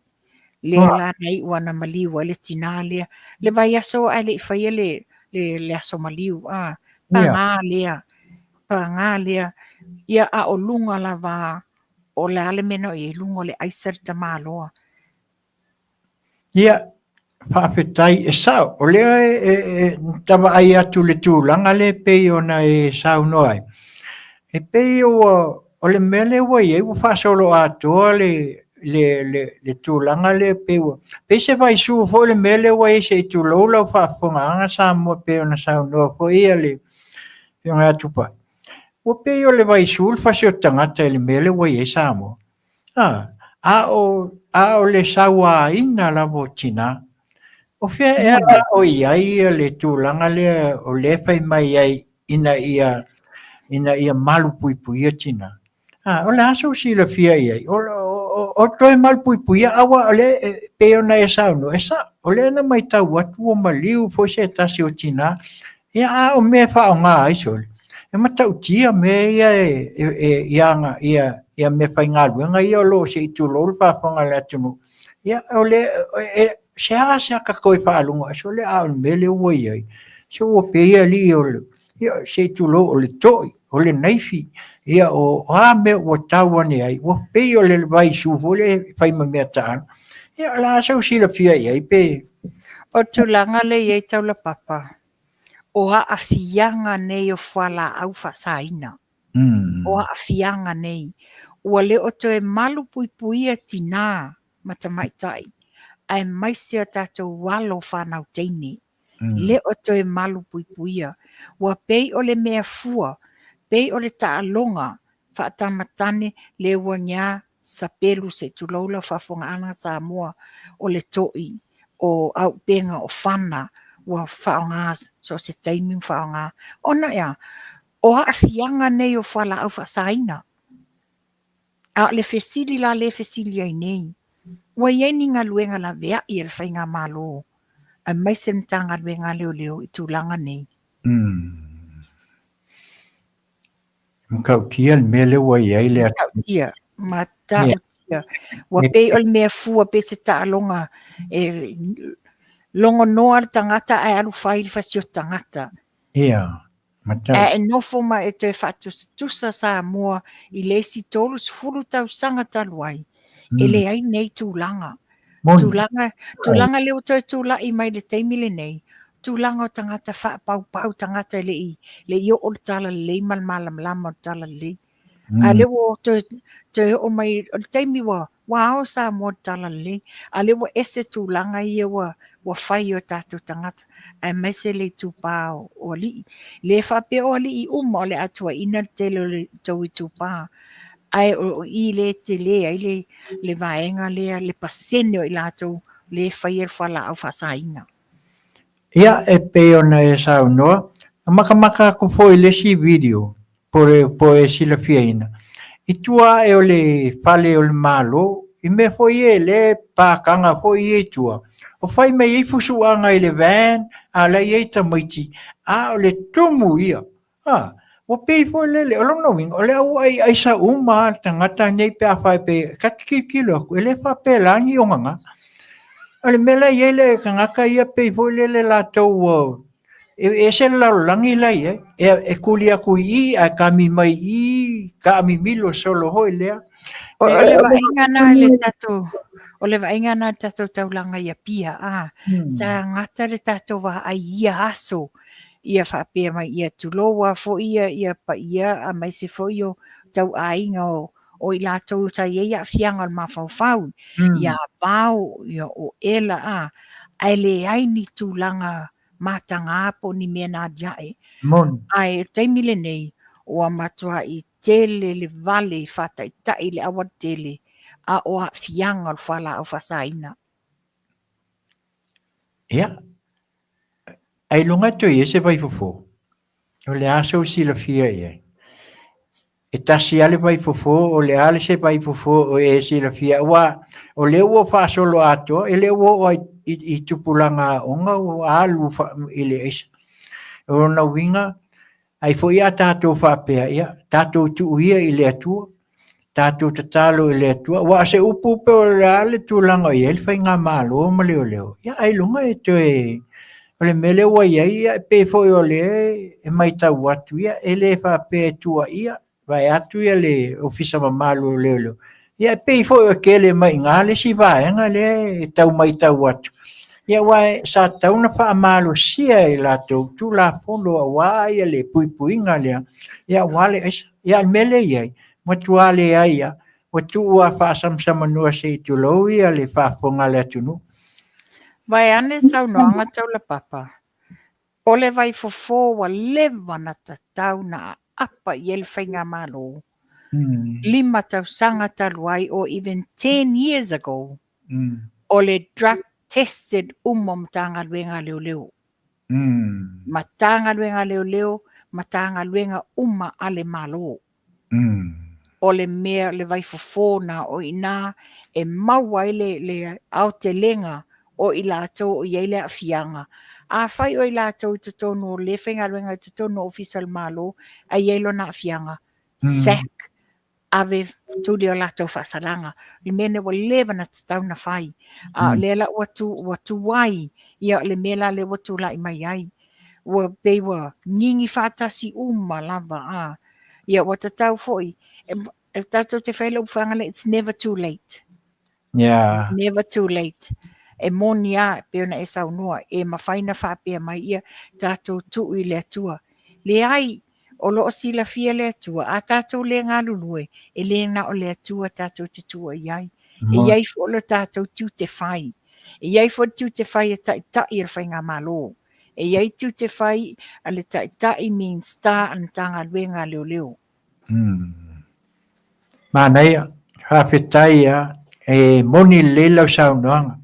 S4: lea la na iu ana maliu ai le tinā lea. Le vaiaso ae le i faia le, le, le aso maliu, a, pagā lea, pagā lea. Ia, a o luga lava o le a le mea na o i ai, luga o le aisa le tamaloa.
S3: Ia, faafetai, e sao, o lea e, e, e ta vaai atu i le tulaga lea e pei ona e saunoa ai. E pei ua, o le mea lea ua i ai ua faasoloatoa le, le, le, le tulaga lea pei ua, pei se vaisu foi le mea lea ua i ai se i tulou lau faafofogaaga Samoa pei ona saunoa foi ia le Afioga ia Tupai. Ua pei o le vaisu le fasi o tagata i le mea lea ua i ai Samoa. A, a o, a o le sauaina lava o tina. O fea ea la o i ai le tulaga lea o lea e fai mai ai ina ia, ina ia malupuipuia tina? A, o le a sou silafia i ai? O, o, o toe malupuipuia, aua o lea e pei ona e saunoa, e sao, o lea na matau atu ua maliu foi se tasi o tina, ia a o mea e faaaoga ai sole, e matautia mea ia e, e, e, ia, ia, ia mea faigaluega ia o lo o se i tulou le faafofoga a le atunuu. Ia, o le, e, se a se aka toe faalogo ai sole, a o le mea lea ua i ai, se ua pei alii o le, ia, se i tulou, o le toi, o le naifi, ia, o a mea ua tau ane ai, ua pei o le vaisu foi lea e fai ma mea taalo. Ia, o le a sou silafia i ai pe...
S4: O tulaga lea e i ai taulapapa, o aafiaga nei o fualaau faasaina. O aafiaga nei, ua le o toe malupuipuia tinā ma tamaitai, aemaise a tatou alo fanau teine. Le o toe malupuipuia. Ua pei o le mea fua, pei o le taaloga faatamatane le ua nya sapelu se i tulou lau faafofogaaga Samoa o le to'i, o auupega, o fana ua faaaoga so o se taimi ma faaaoga. Ona e a? O aafiaga nei o fualaau faasaina. A o le fesili la lea e fesili ai nei, ua i ai ni galuega laveai a le Faigamalo aemaise le Matagaluega a Leoleo i tulaga nei?
S3: Matautia le mea lea ua i ai le
S4: Matautia, matautia. Ua pei o le mea fua pei se taaloga e logonoa le tagata ae alu fai le fasioti tagata.
S3: Ia. Matau.
S4: Ae e nofo ma e toe faatusatusa Samoa i le isi 30 tausaga talu ai, e leai nei tulaga.
S3: Moni.
S4: Tulaga, tulaga lea ua toe tulai mai i le taimi lenei, tulaga o tagata faapaupau, tagata e le i, le i oo le talalelei ma le malamalama o le talalelei. A lea ua toe, toe oo mai, o le taimi ua, ua ao Samoa i le talalelei, a lea ua ese tulaga ia ua, ua fai e o tatou tagata, aemaise le itupa o, o alii. Le faapea o alii uma o le a tuuaiina le tele o le tou itupa, ae o i lea e tele ai le, le vaega lea, le pasene o i latou lea e faia le fualaau faasaina.
S3: Ia, e pei ona e saunoa, na makamaka aku foi i le isi video, po o e silafiaina, i tua ae o le fale o le Malo, i mea foi ia e le pakaga foi ia i tua, o fai mai ai fusuaga i le van, a o la e i ai tamaiti, a o le tumu ia, a, ua pei foi lele, o lona uiga, o le au aiaisa uma lava le tagata nei pe a faapea, ta te tilotilo atu, e le faapela ni ogaga. O le mea la e i ai le tagata ia pei foi lele latou ua e ese le lalolagi la e i ai. E, e kuli atu i i, ae kami mai i i, kaamimilo solo foi lea.
S4: O, o le vaaiga na i le tatou, o le vaaiga na i le tatou taulaga i Apia, a, sa gata le tatou vaai i ia aso, ia faapea mai, ia tulou lava foi ia, ia paia aemaise foi o tauaiga o, o i latou sa i ai aafiaga o le mafaufau, ia Vao, ia o Ela, a, ae leai ni tulaga mataga po o ni mea na aliae.
S3: Moni.
S4: Ae o le taimi lenei, ua matuai tele le vale i faataitai i le aualatele, a o aafiaga o le fualaau faasaina.
S3: Ia, ailoga e toe i ai se vaifofo? O le a sou silafia i ai? E tasi lava le vaifofo, o le a le se vaifofo o e silafia, aua o lea ua faasolo atoa, e le ua oo i, i tupulaga aoga ua alu i le aisa. O lona uiga, ai foi a tatou faapea, ia, tatou tuu ia i le Atua, tatou tatalo i le Atua, aua o se upu pe o le a le tulaga o i ai le faigamalo ma leoleo, ia ailoga e toe, o le mea lea ua i ai, ia, e pei foi o lea e matau atu, ia, e le faapea e tuuaia, vaeatu ia le Ofisa mamalu o Leoleo, ia e pei foi o tele mai i ina le isi vaega lea e tau matau atu, ia aua sa tatau ona faamalosia e latou Tulafono aua ia le puipuiga lea, ia aua le aisa. Ia a o le mea lea e i ai, matua leai lava, ua tuu lava faasamsamanua se i tulou ia le faafofoga a le atunuu.
S4: Vaeane saunoaga Taulapapa, o le vaifofo ua leva na tatau na aapa i ai le faigamalo, 5 tausaga talu ai or even 10 years ago, o le drug tested uma o Matagaluega a Leoleo. Matagaluega a Leoleo, Matagaluega uma a le Malo. O le mea, le vaifofo na o i ina e maua ai le, le aotelega o i latou o i ai le aafiaga. Afai o i latou i totonu o le faigaluega i totonu o Ofisa o le Malo ae i ai lona aafiaga, sack, ave tuli o latou faasalaga. Le mea lea ua leva na tatau na fai. A o lea la ua tu, ua tuai, ia o le mea la lea ua tulai mai ai. Ua pei ua gigi faatasi uma lava, a. Ia ua tatau foi, e, e tatou te fai le upu faga lea, it's never too late.
S3: Yeah.
S4: Never too late. E moni lava, pei ona e saunoa, e mafai na faapea mai ia, tatou tuu i le Atua. Leai, o lo o silafia le Atua, a tatou le galulue, e le na o le Atua tatou te tua i ai. E i ai foi lo tatou tiute fai. E i ai foi le tiute fai a taitai o le faigamalo. E i ai tiute fai a le taitai Minisita a le Matagaluega a Leoleo.
S3: Manaia, faafetai lava. E moni lelei lau saunoaga.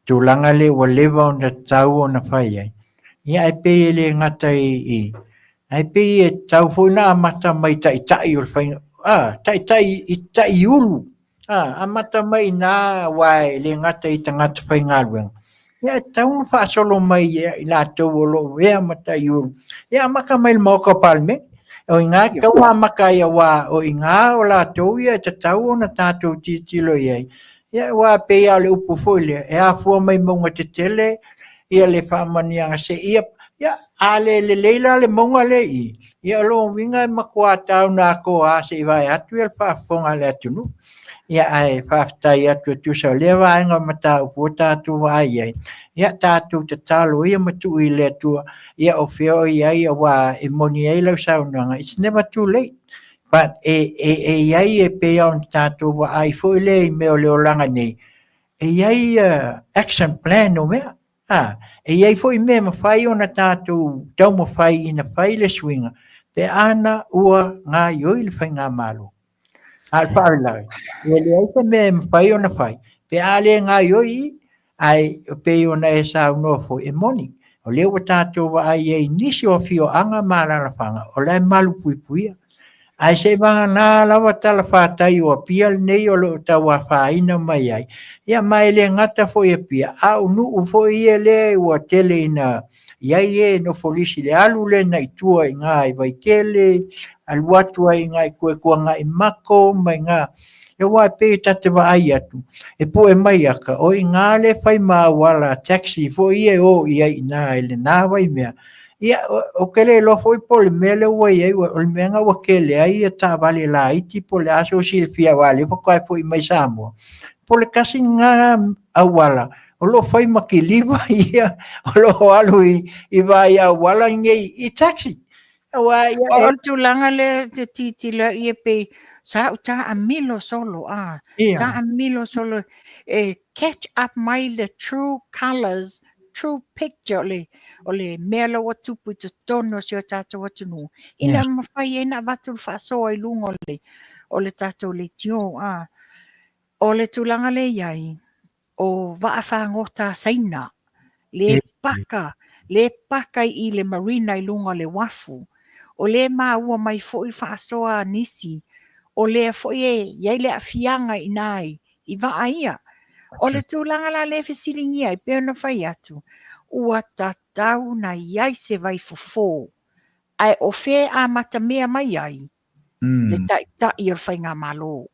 S3: Tulaga lea ua leva ona tatau ona fai ai. Ia ae pei e le gata i i, ae pei e tatau foi ona amata mai taitai o le faiga, a, taitai i taiulu A, amata mai i ina aua e le gata i tagata faigaluega, ia e tatau ona faasolo mai ia i latou o lo o avea ma taiulu, ia amata mai i le Maota o Palemene. O i ina e tatau ona amata ai aua o i ina o latou ia e tatau ona tatou tilotilo i ai, ia aua e pei lava o le upu foi lea, e afua mai mauga tetele ia le faamanuiaga seia. Ia, a le lelei la le mauga lea i i, ia o lona uiga e matua tau na atoa lava se i vae atu le faafofoga a le atunuu. Ia, ae faafetai atu e tusa o lea vaega o mataupu ua tatou vaai ai, ia tatou tatalo ia ma tuu i le Atua, ia o fea o i ai aua e moni ai lau saunoaga, it's never too late. But e i ai e pei ona tatou vaai foi lea i mea o le olaga nei, e i ai action plan o mea. A, e i ai foi mea e mafai ona tatou taumafai ina fai le suiga pe ana ua gaioi le faigamalo. A o le faalavelave, e leai se mea e mafai ona fai pe a le gaioi i, ae pei ona e saunoa foi, e moni, o lea ua tatou vaai ai i nisi o afioaga ma alaalafaga o la e malupuipuia. Ae seivagana lava talafatai o Apia lenei o lo o tauafaina mai ai, ia ma e le gata foi i Apia, a o nuu foi ia lea ua tele ina i ai e nofo lisi i le alu lea i tua i ina i Vaitele, alu atu ai i ina i tua i Tuanaimato ma ina, aua e pei ta te vaai atu, e pue mai aka, o i ina lea e fai ma auala taxi foi ia e o i ai i ina i lena vaimea. Ia, ou te le iloa foi po o le mea lea ua i ai, o le mea lena ua tele ai taavale laiti po o le a sou silafia aua o lea faatoa e foi mai Samoa. Po o le tasi lena auala o lo o fai ma kiliva ia o lo o alu i va i auala nei i taxi. Aua ia
S4: O le tulaga lea e tilotilo ia pei sa ou taamilo solo a. Taamilo solo e catch up mai the true colours, true picture o le, o le mea la ua tupu i totonu o si o tatou atunuu, ina mafai ai ona avatu le faasoa i luga o le, o le tatou leitio. A. O le tulaga lea e i ai, o vaa fagota a Saina, le paka, le paka i le marina i luga o le uafu. O lea e maua mai foi le faasoa a nisi, o lea foi e i ai le aafiaga i ina i vaa ia. O le tulaga la lea e fesiligia ai, pei ona fai atu, ua tatau ona i ai se vaifofo, ae o fea e amatamea mai ai? Le taitai o le faigamalo.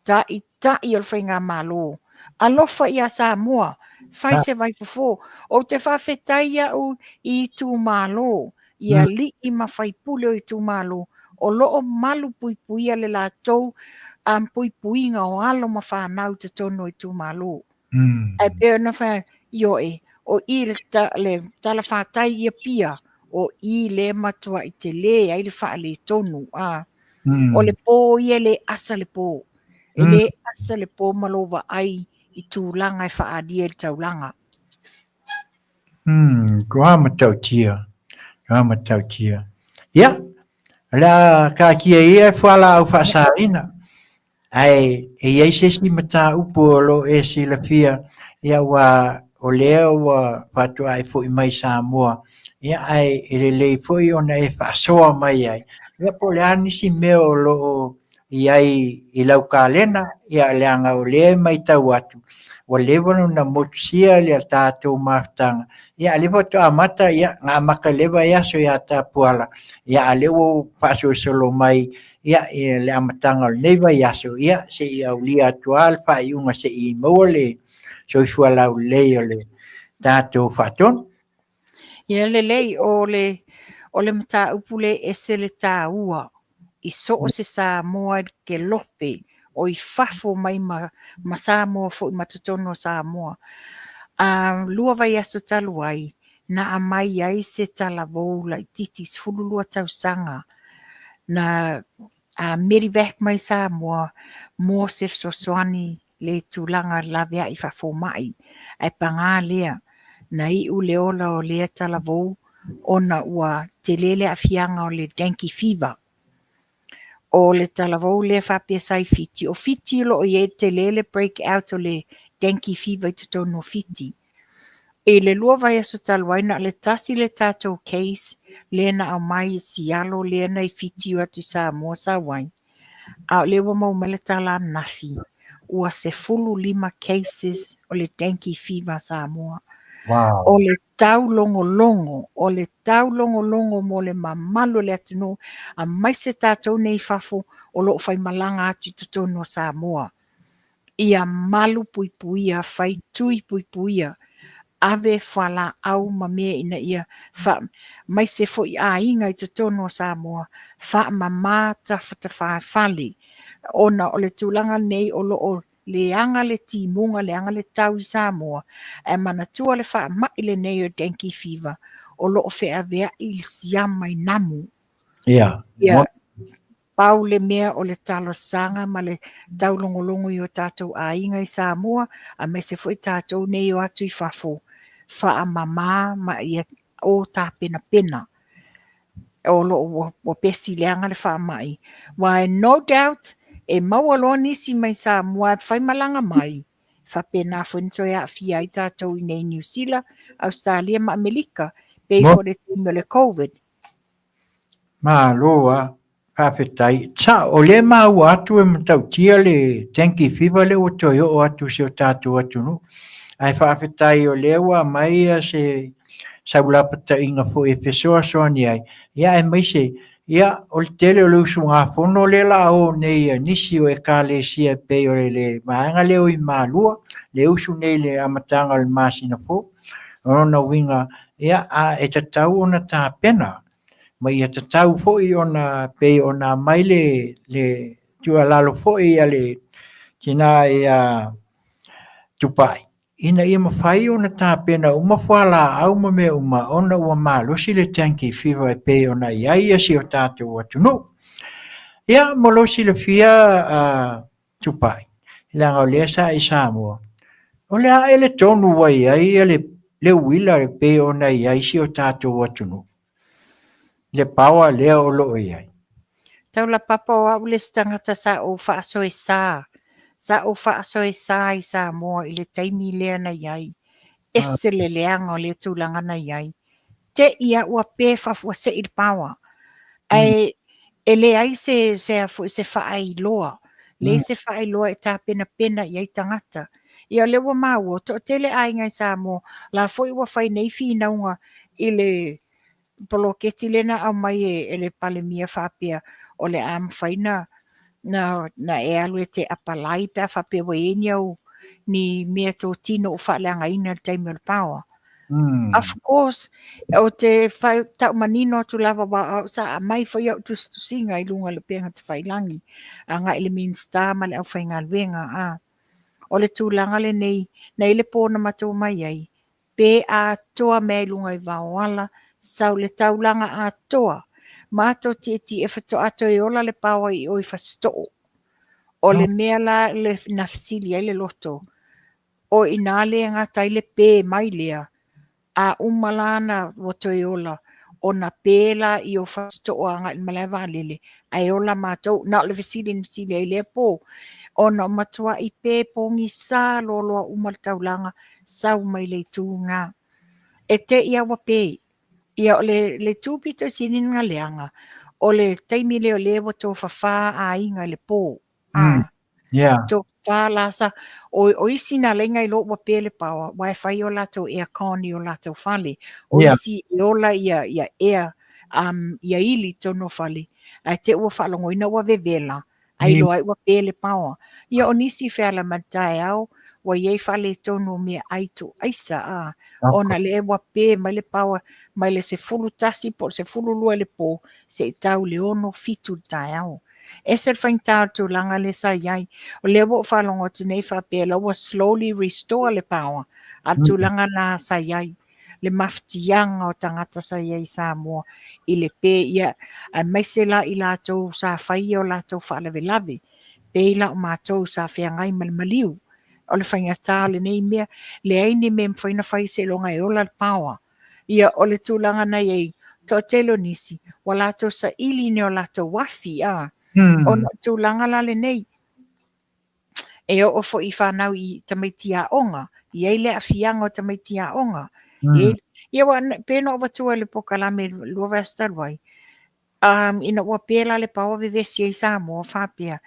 S4: Taitai o le faigamalo. Alofa ia Samoa, fai se vaifofo. Ou te faafetai au i itumalo, i alii ma faipule o itumalo, o lo o malupuipuia le latou puipuiga o alo ma fanau i totonu o itumalo. Ae pei ona fai, ioe, o i le, le talafatai i Apia, o i lea matuai tele ai le faaletonu. A. O le po ia e le asa le po. E le asa le po ma lou vaai i tulaga e faaalia i le taulaga.
S3: Kua matautia. Kua matautia. Ia, o le a taatia ia e fualaau faasaina. Ae e i ai se isi mataupu o lo o e silafia, ia aua o lea ua faatoa e foi mai Samoa, ia ae e lelei foi ona e faasoa mai ai. Ia po o le a nisi mea o lo o i ai i lau kalena, ia leaga o lea e matau atu, ua leva ona motusia le tatou mafutaga, ia a o lea faatoa amata, ia na amata i le vaiaso ia Tapuala, ia a o lea ua faasolosolo mai ia i le amataga o lenei vaiaso, ia se i aulia atu lava le faaiuga se i maua le soifua laulelei o le tatou faatonu.
S4: Ia lelei, o le, o le mataupu lea e ese le taua i so o se Samoa i le kelope o i fafo mai ma, ma Samoa foi ma totonu o Samoa. A lua vaiaso talu ai, na aumai ai se talavou laitiiti 12 tausaga na a medevac mai Samoa mo se fesoasoani le tulaga laveai faafomai. Ae paga lea, na iu le ola o lea talavou ona ua tele le aafiaga o le dengue fever. O le talavou lea faapea sa i Fiti, o Fiti o lo o i ai tele le break out o le dengue fever i totonu o Fiti. I le lua vaiaso talu ai, na o le tasi le tatou case lea na aumai i sialo lea na i Fiti o atu i Samoa sau ai, a o lea ua maua mai le tala ananafi, ua 15 cases o le dengue fever Samoa.
S3: Wow.
S4: O le taulogologo, o le taulogologo mo le mamalu o le atunuu, aemaise tatou nei i fafo o lo o faimalaga atu i totonu o Samoa. Ia malu puipuia, faitui puipuia. Ave fualaau ma mea ina ia faamaise foi aiga i totonu o Samoa, faamama tafatafaafale, ona o le tulaga lenei o lo o leaga le timuga, leaga le tau i Samoa, ae manatua le faamai lenei o dengue fever, o lo o feaveai i le siama i namu.
S3: Ia.
S4: Ia, pau le mea o le talosaga ma le taulogologo i o tatou aiga i Samoa, aemaise foi tatou nei o atu i fafo, faamama ma ia o tapenapena. O lo o ua pesi leaga le faamai. Aua no doubt, e maua loa nisi mai Samoa e fai malaga mai, faapena foi ona toe aafia ai tatou i inei i Niu Sila, Ausetalia ma Amerika, pei foi o le taimi o le Covid.
S3: Malo a, faafetai. Sao, o lea e maua atu e matautia le dengue fever lea ua toe oo atu i si o tatou atunuu. Ae faafetai o lea ua aumai se saulapataiga foi e fesoasoani ai, ia aemaise ia o le tele o le usugafono lea la o nei a nisi o ekalesia e pei o le vaega lea o i Malua, le usu nei i le amataga o le masina fou. O lona uiga, ia a e tatau ona tapena ma ia tatau foi ona pei ona aumai le le tuualalo foi a le tina ia Tupai ina ia mafai ona tapena uma fualaau ma mea uma ona ua malosi le dengue fever e pei ona i ai si o tatou atunuu. Ia mo lou silafia Tupai, leaga o lea sa i Samoa, o le a ea le tonu ua i ai le le uila e pei ona i ai si o tatou atunuu? Le power lea o lo o i ai.
S4: Taulapapa o au le isi tagata sa ou faasoesa, sa ou faasoesa i Samoa i le taimi lea na i ai. Ese le leaga o lea tulaga na i ai. Te i a ua pe faafuasei le power. Ae e leai se se a foi se faailoa, leai se faailoa e tapenapena i ai tagata. Ia o lea ua maua, toatele aiga i Samoa, la foi ua fai nei finauga i le poloketi lea na aumai e le Palemia faapea o le a mafai na na na e alu e te apalai pe a faapea ua i ai ni au ni mea totino ua faaleagaina i le taimi o le power. Of course, o te whai, tau manino atu lava wa au sa aumai foi au tusitusiga i luga o le upega tafailagi agai i le Minisita ma le aufaigaluega a. O le tulaga lenei, na i le po na matou mai ai, pe atoa mea i luga i vaoala, sau le taulaga atoa, matou tietie faatoa toe ola le paoa i o i Fasitoo. O le mea la le na fesili ai le loto, o i ina le gata ai le pe mai lea, a uma la na ua toe ola, ona pe la i o Fasitoo agai i le malae vaalele, ae ola matou. Na o le fesili na fesili ai i lea po, ona o matuai pe pogisa loaloa uma le taulaga, sau mai le itu lena. E te i a ua pe. Ia o le, le itu pito i sili ona leaga, o le taimi lea o lea ua tofafa aiga i le po. Mm.
S3: Yeah.
S4: Tofafa la sa, o, o isi na laina i lo ua pe le paoa, wa e fai o latou aircon i o latou fale. O yeah. isi e ola ia, ia air, um, ia ili tonu o fale. Ae te ua faalogoina ua vevela, Ai loa ai ua pe le paoa. Ia o nisi feala ma le taeao, ua i ai faaletonu o meaai tuuaisa, a, ona lea ua pe mai le paoa mai le 11 po o le 12 i le po seia tau i le 6, 7 i le taeao. Ese le faigata o le tulaga lea sa i ai. O lea ua ou faalogo atu nei faapea la ua slowly restore le paoa, a o le tulaga lena sa i ai. le mafatiaga o tagata sa i ai i Samoa i le pe ia, aemaise la i latou sa fai o latou faalavelave, pei la o matou sa feagai ma le maliu. O le faigata o lenei mea, leai ni mea e mafai ona fai seiloga e ola le paoa. Ia, o le tulaga na i ai, toatele o nisi, ua latou saili ni o latou afi, a, ona o le tulaga la lenei. E oo foi i fanau i tamaiti aoga, e i ai le aafiaga o tamaiti aoga. E, ia ua, pe na ou avatua i le polokalame i le 2 vaiaso talu ai, um, ina ua pe la le paoa vevesi ai Samoa faapea,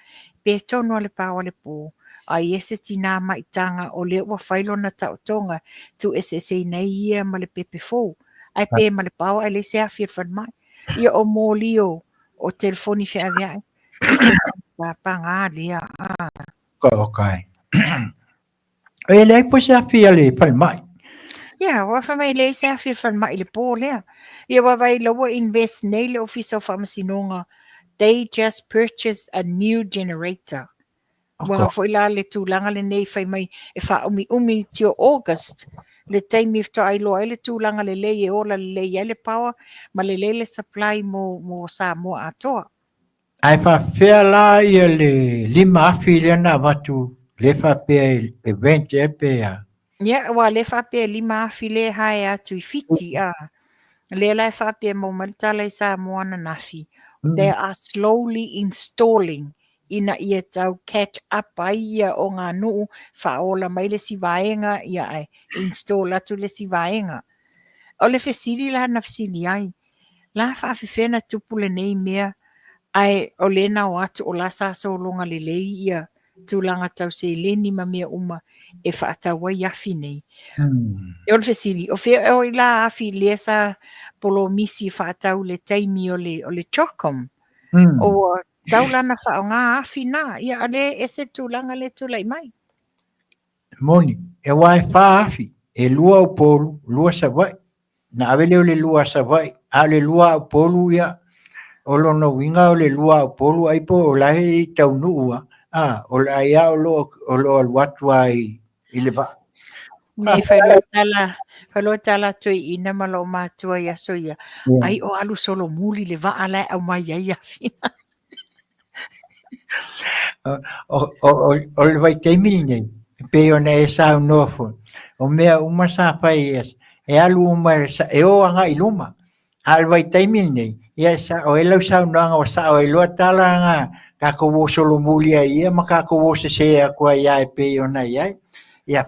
S4: pe tonu a le paoa le po, a i ai se tinā maitaga o lea ua fai lona taotoga, tuueseeseina ai ia ma le pepe fou, ae pe ma le paoa ae leai se afi o le falemai. Ia o moli o, o telefoni feaveai, Paga lea.
S3: Oka, oka e. E leai po se afi a le falemai.
S4: Ia, aua fai mai e leai se afi o le falemai i le po lea. Ia vaavaai la ua invest nei le Ofisa o Faamasinoga, they just purchased a new generator. Ua foi la le tulaga lenei fai mai e faaumiumi till August le taimi faatoa iloa ai le tulaga lelei e ola lelei ai le power ma lelei le supply mo, mo Samoa atoa.
S3: Ae faapefea la ia le 5,000 lea na avatu lea faapea e rent ea pe a?
S4: Ia, aua lea faapea e 5,000 lea e hire atu i Fiti, a. Lea la e faapea e maua mai le tala i Samoa ananafi, they are slowly installing ina ia tau catch up ai ia oganuu, faaola mai le isi vaega, ia ae install atu le isi vaega. O le fesili la na fesili ai, la faafefea na tupu lenei mea ae o lea na o atu o la sa sologa lelei ia tulaga tau seleni ma mea uma e faatau ai afi nei. O le fesili, o fea oi la afi lea sa polomisi e faatau i le taimi o le, o le CHOGM? Ua tau la na faaaoga afi na, ia a lea e ese le tulaga lea e tulai mai.
S3: Moni, aua e 4 afi, e lua Upolu, lua Savaii. Na ave lea o le lua a Savaii, a o le lua a Upolu, ia, o lona uiga o le lua a Upolu ai po o la e taunuu lava, a, o le ai lava o lo o alu atu lava i le vaa.
S4: Nei, fai loa tala, fai loa tala a toeaina ma lou matua i aso ia, ai o alu solomuli le vaa la e aumai ai afi.
S3: O le vaitaimi lenei, e pei ona e saunoa foi, o mea uma sa fai e alu uma e o agai i luma. A o le vaitaimi lenei, ia o ai lau saunoaga ua sao ai loa tala na tatou o solomuli ai ia ma tatou o sese atu ai lava e pei ona i ai. Ia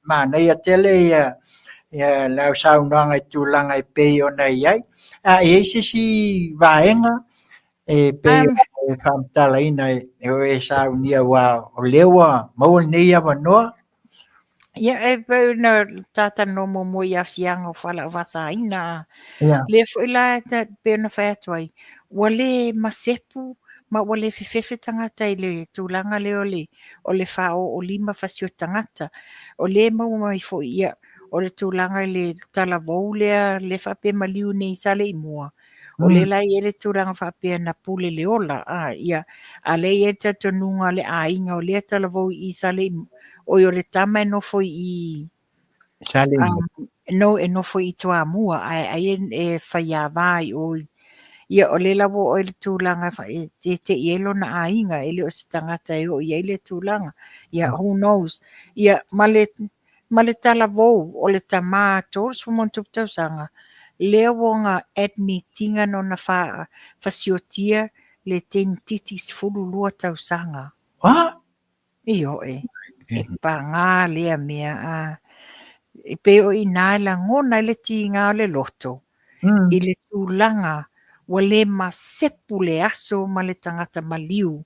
S3: manaia tele ia lau saunoaga i tulaga e pei ona i ai. A i ai se isi vaega e pei e faamatalaina e oe e saunia aua o lea ua maua lenei avanoa.
S4: Ia, e pei ona talatalanoa muamua i aafiaga o fualaau faasaina. Lea foi la e pei ona fai atu ai, ua le masepu ma ua le fefefe tagata i le tulaga lea o le faaoo lima fasioti tagata. O lea e maua mai foi, ia, o le tulaga i le talavou lea, lea faapea e maliu nei i Saleimoa, o lea la e i ai le tulaga faapea na pule le ola, a, ia, a lea e i ai le talitonuga a le aiga o lea talavou i Saleimoa, oi o le tama e nofo i
S3: Saleimoa.
S4: No, e nofo i Toamua, ae ai e faiava i o. Ia, o lea la ua oo i le tulaga e te'i ai lona aiga, e le o se tagata e oo i ai lea tulaga. Ia, who knows. Ia, ma le talavou o le tama 30+ tausaga, lea ua ona admit ina na ona fasiotia le teineitiiti 12 tausaga.
S3: Ah!
S4: Ioe, e paga lea mea. A, e pei o i ina e lagona ai le tiga o le loto i le tulaga ua le masepu le aso ma le tagata maliu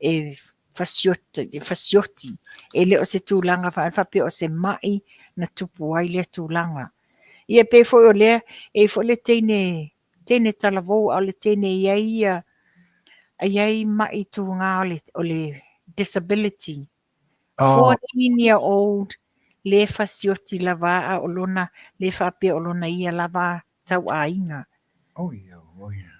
S4: e fasioti, e fasioti. E le o se tulaga faapea o se mai na tupu ai lea tulaga. Ia pei foi o lea, e i foi le teine talavou, a o le teine e i ai ia, e i ai mai tuga o le disability. 14 year old le fasioti lava a o lona le faapea o lona ia lava tauaiga.
S3: Oh, ia, oh, ia.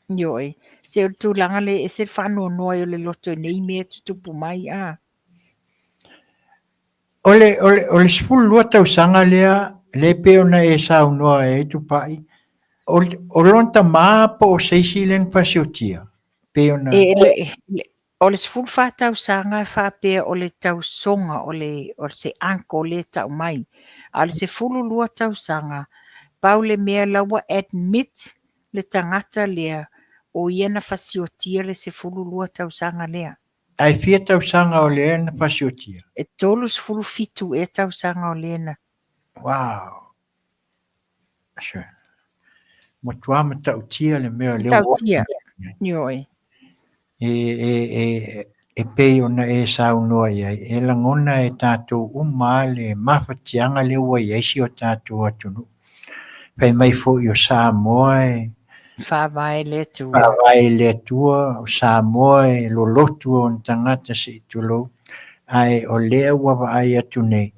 S4: Ioe, se o le tulaga le ese le faanoanoa ai o le loto i nei mea e tutupu mai a.
S3: O le 12 tausaga lea, le pei ona e saunoa ai Tupai, o lona tamā po o se isi lea na fasiotia? Pei ona.
S4: E, le, o le 14 tausaga e faapea o le tausoga o se uncle le tau mai. A o le 12 tausaga, pau le mea la ua admit le tagata lea o ia na fasiotia le 12 tausaga lea.
S3: Ae fia tausaga o lea na fasiotia?
S4: E 37 ea tausaga o lea na.
S3: Wow. Sure. Matua matautia le mea lea.
S4: Matautia. Ioe.
S3: E pei ona e saunoa i ai, e lagona e tatou uma le mafatiaga lea ua i ai si o tatou atunuu. Fai mai foi o Samoa e
S4: Faavae le Atua.
S3: Faavae le Atua, o Samoa e lolotu ona tagata se i tulou. Ae o lea ua vaai atu nei,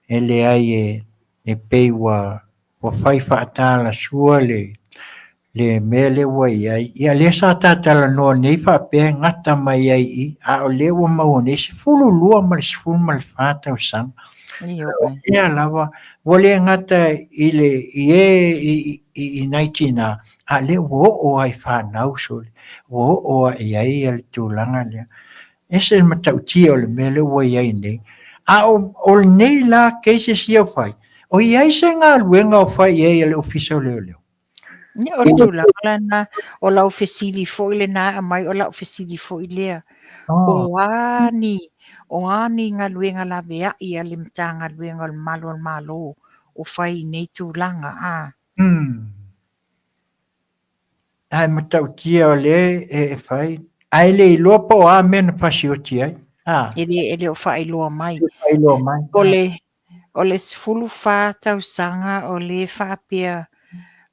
S3: e leai e E pei ua ua fai faatalasua le le mea lea ua i ai. Ia lea sa ta talanoa nei faapea e gata mai ai i i, a o lea ua maua nei 12 ma le 14 tausaga.
S4: Ioe.
S3: Lea lava ua le gata i le i e i, i, i nai tinā, a lea ua oo lava i fanau sole, ua oo lava i ai le tulaga lea. Ese le matautia o le mea lea ua i ai nei. A o, o lenei la cases ia ua fai, o i ai se galuega o fai i ai a le Ofisa o Leoleo?
S4: Ia, o le tulaga lena, o lau fesili foi lena e aumai, o lau fesili foi lea.
S3: Oh.
S4: O a ni, o a ni galuega laveai a le Matagaluega o le Malu o le Malo o fai i nei tulaga, a?
S3: Ae matautia o lea e fai, ae le iloa po o a mea na fasioti ai. A?
S4: E le, e le o faailoa mai.
S3: E faailoa mai.
S4: O le, o le 14 tausaga o lē faapea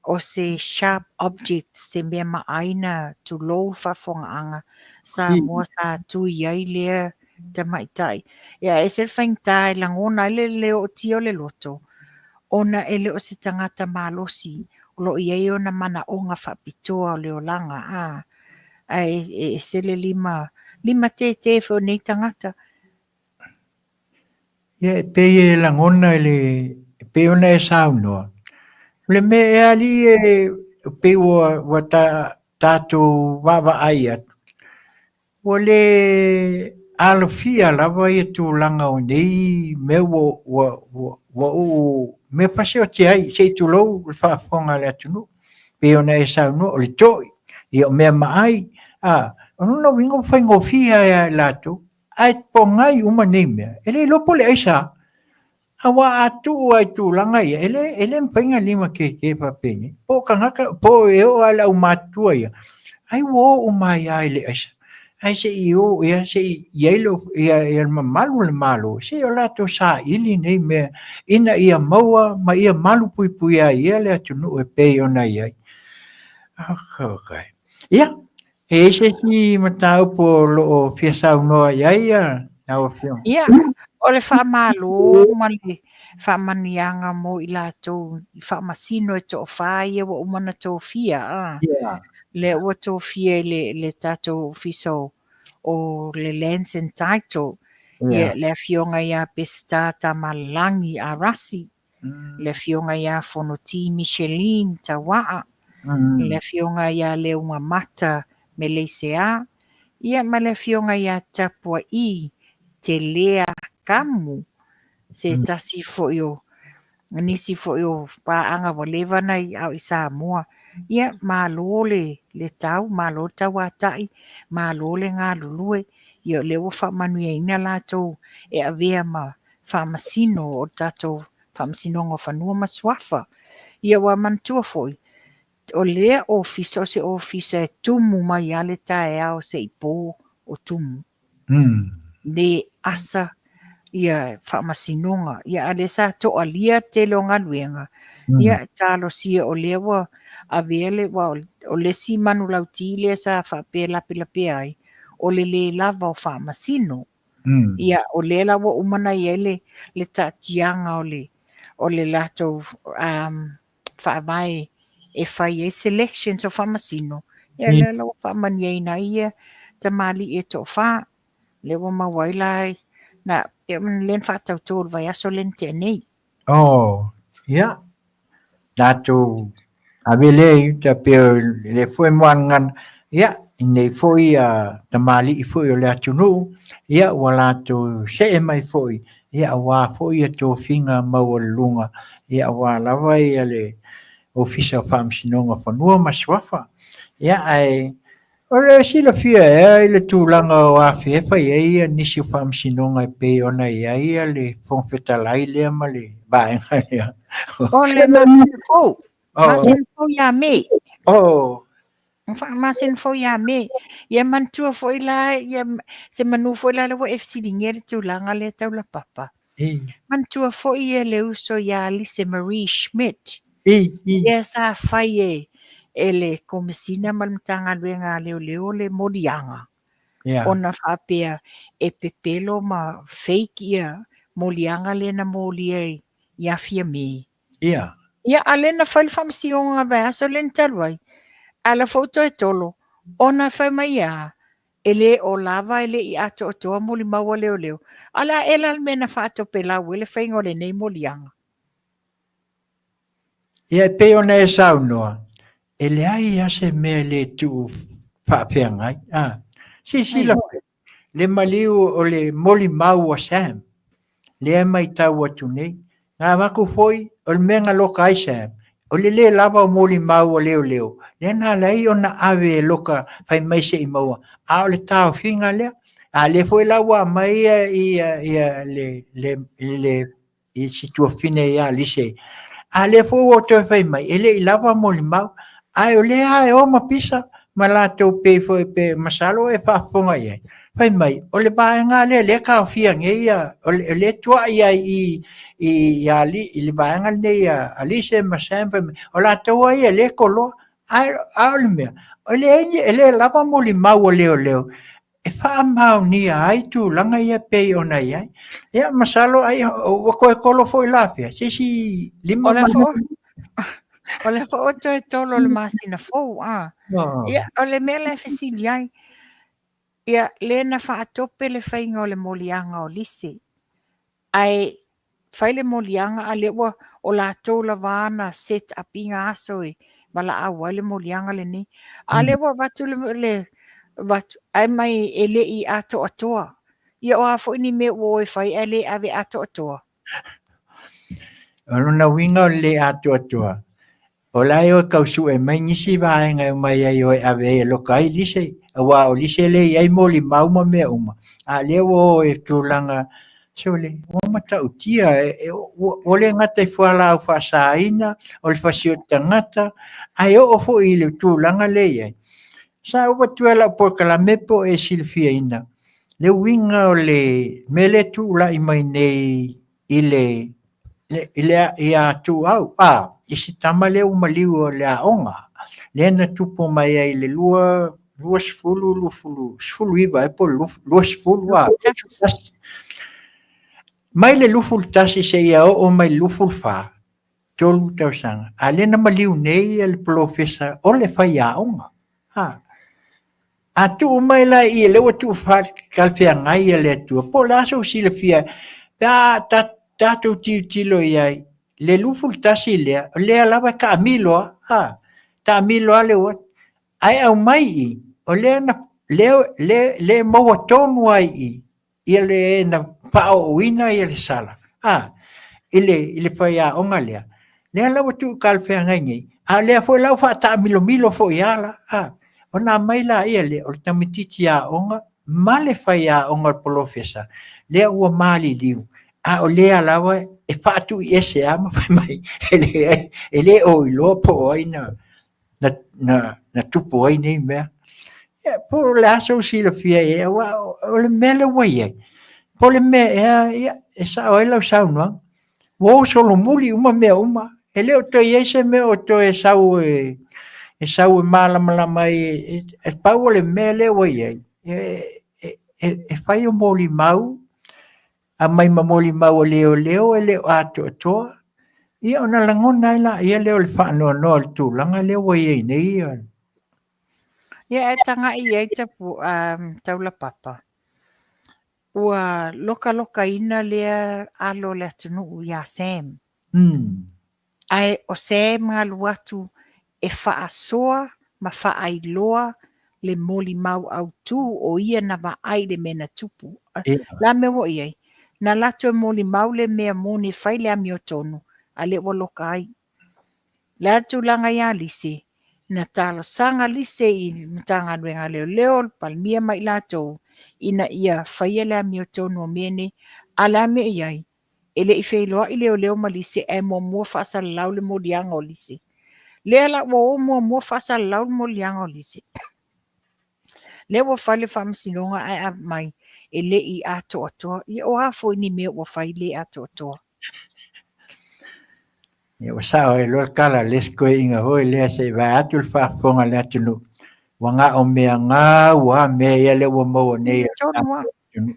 S4: o se sharp object, se mea maai na tulou le faafofogaaga Samoa sa tui ai lea tamaitai. Ia e ese le faigata e lagona ai le le ootia o le loto, ona e le o se tagata malosi, o lo o i ai ona manaoga faapitoa o le olaga, a, ae e ese le lima, lima tētē foi o nei tagata.
S3: Ia, e pei e lagona i le, e pei ona e saunoa, o le mea ea alii e pei ua, ua ta, tatou vaavaai atu, ua le alofia lava ia tulaga o nei mea ua, ua, ua, ua uu mea fasioti ai, se i tulou le faafofoga a le atunuu. Pei ona e saunoa, o le toi, ia o mea maai, a, o lona uiga ua faigofie lava ia i latou. Ae pogai uma nei mea, e le iloa po o le aisa. Aua a tuu lava i tulaga ia, e le, e le mafai ona lima kēkē faapenei. Po o tagata, po o e oo lava i le aumatutua ia, ai ua o uma ai lava i le aisa. Ae se i o ea, se i i ai le, ia, ia le mamalu o le Malo, se i o latou saili nei mea, ina ia maua ma ia malupuipuia ai ia le atunuu e pei ona i ai. Okay. Ia, E i ai se isi mataupu o lo o fia saunoa i ai lau Afioga?
S4: Ia, o le faamalo ma le faamanuiaga mo i latou i faamasino e toafa ia ua uma ona tofia. A.
S3: Yeah.
S4: Lea ua tofia i le, le tatou ofisa o, o le Lands and Title.
S3: Yeah.
S4: Ia, le afioga ia Peseta Tamalelagi Arasi. Le Afioga ia Fonoti Micheline Tauaa, le Afioga ia Leugamata Meleisea, ia ma le Afioga ia Tapua'i Telea Kamu, se tasi foi o nisi foi o paaga ua leva ona ao i Samoa. Ia, malo le, le tau, malo le tauatai, malo le galulue. Ia o lea ua faamanuiaina latou e avea ma Faamasino o le tatou Faamasinoga o Fanua ma Suafa. Ia ua manatua foi, o lea ofisa o se ofisa e tumu mai lava le taeao se i po o tumu. Le asa ia faamasinoga. Ia a lea sa toalia le tele o galuega, ia talosia o lea ua avea le, aua o le isi manulauti lea sa faapea e lapelapea ai, o le le lava o faamasino. Ia, o lea la ua uma ona i ai le, le taatiaga o le, o le latou um, faavae e fai ai selections o faamasino, ia lea la ua faamanuiaina ai ia tamalii e toafa. Lea ua maua ai la, na, lea na faatauto i le vaiaso lea na tea nei.
S3: Oh, ia, tatou ave lea i uta pei o lea foi moanagana, ia, i nei foi tamalii foi o le atunuu, ia, ua latou see mai foi, ia, aua foi ia tofiga maualuluga, ia, aua lava ia le Ofisa o Faamasinoga o Fanua ma Suafa. Ia, ae O le silafia ea i le tulaga o afea e fai ai nisi o faamasinoga e pei ona i ai le Fofoga Fetalai lea ma le vaega lea?
S4: O le masina fou, masina fou ia Me.
S3: Oh.
S4: Masina fou ia Me. Ia manatua foi la, ia, se manu foi la lea ua e fesiligia le tulaga lea tau lapapa. Manatua foi ia le uso ia Lise Marie Schmidt. Lea sa fai e, e le Komesina ma le Matagaluega a Leoleo le moliaga. Ona faapea e pepelo ma fake ia moliaga lea na molia ia Fiame.
S3: Ia.
S4: Ia, a lea na fai le faamasinoga vaiaso lea na talu ai, a la foi ua toe tolo, ona fai mai a, e le o lava e le i atoatoa molimau a leoleo. A o le a ea la le mea na faatopelau ai le faiga o lenei moliaga?
S3: Ia, e pei ona e saunoa, e leai lava se mea e le tuu faafeagai. A, silasila foi, le maliu o le molimau a Sam, lea e matau atu nei. Na avatu foi, o le mea na loka ai Sam, o le le lava o molimau a leoleo, lea na ala ai ona ave e loka fai mai se i maua, a o le taofiga lea. A lea foi la ua aumai ia le i si tuafafine ia Lise. A lea foi ua toe fai mai, e le i lava molimau, ae o lea lava e o ma pisa ma latou pei foi pe masalo e faafofoga i ai. Fai mai, o le vaega lea lea e taofia nei ia, o lea e tuai ai i i i le vaega lenei a Lise ma Sam, fai mai, o latou lava ia lea e koloa. Ae a o le mea, e leai e le lava molimau a leoleo e faamaonia ai tulaga ia pei ona i ai. Ia, masalo ai ua toe tolo foi la afea, se isi 5
S4: O le foi, o le foi ua toe tolo le masina fou, a.
S3: Oh.
S4: Ia, o le mea la e fesili ai, ia, lea na faatope le faiga o le moliaga o Lise, Ae fai le moliaga a lea ua o latou lava na set up ina aso e valaau ai le moliaga lenei. A lea ua avatu le, le avatu ae mai e le i atoatoa. Ia o a foi ni mea ua o e fai ae le ave atoatoa.
S3: O lona uiga o le le atoatoa, O la e o e tau sue mai nisi vaega e omai ai o e ave ai e loka ai lise, aua o lise lea e i ai molimau ma mea uma, a o lea ua o i tulaga, sole, ua matautia, ua le gata i fualaau faasaina, o le fasioti tagata, ae oo foi i le tulaga lea e i ai. Sa ou avatua i lau polokalame po o e silafiaina le uiga o le mea lea e tulai mai nei i le i le ia Tuau, a, i si tama lea ua maliu o le aoga, lea na tupu mai ai i le 2, 20, 20, 19 ea po o le 20, a, mai le 21 seia oo mai le 24, 3 tausaga, a lea na maliu nei le polofesa o le faiaoga. A, a tuu mai la i i, lea ua tuu talafeagai e le Atua, po o le a sou silafia, pe a tatou tilotilo i ai, le 21 lea, o lea lava e taamilo lava, a, taamilo lava le o atu. Ae aumai i i, o lea na, lea, lea, lea e maua tonu ai i i, ia le na faaooina ia le sala, a, i le, i le faiaoga lea, lea la ua tuu talafeagai nei, a o lea foi la ua faataamilomilo foi lava la, a, ona aumai laia lea, o le tamaitiiti aoga ma le faiaoga o le polofesa, lea ua maliliu, a o lea lava e faatuiese lava ma fai mai, e leai, e le o iloa po o ai na, na, na, na tupu ai nei mea. Ia, po o le a sou silafia i ai, aua o le mea lea ua i ai, po o le mea ea, ia, e sao ai lau saunoaga, ua o solomuli uma mea uma, e le o toe i ai se mea o toe sau e, e sau e malamalama ai, e, e pau o le mea lea ua i ai, e, e, e, e fai o molimau, aumai ma molimau a leoleo e le o atoatoa, ia ona lagona ai laia lea o le faanoanoa i le tulaga lea ua i ai nei.
S4: Ia e tagai i ai tapu, taulapapa, ua lokalokaina lea alo o le atunuu iā Sam. Ae o Sam na alu atu e faasoa ma faailoa le molimau autu o ia na vaai i le mea na tupu. Le a mea ua i ai? Na alu atu e molimau le mea moni e fai le amiotonu, a lea ua loka ai. Le a le tulaga iā Lise? Na talosaga Lise i le Matagaluega a Leoleo, le Palemia ma i latou ina ia faia le amiotonu o mea nei. A o le a mea i ai? E le i feiloai leoleo ma Lise ae muamua faasalalau le moliaga o Lise. Lea la ua o muamua faasalalau le moliaga o Lise. Lea ua fai le faamasinoga ae aumai e le i atoatoa. Ia o a foi ni mea ua fai le atoatoa.
S3: Ia ua sao ai loa le tala a le isi toeaina foi lea se i vae atu le faafofoga a le atunuu, ua na o mea gau lava mea ia lea ua maua nei e le atunuu.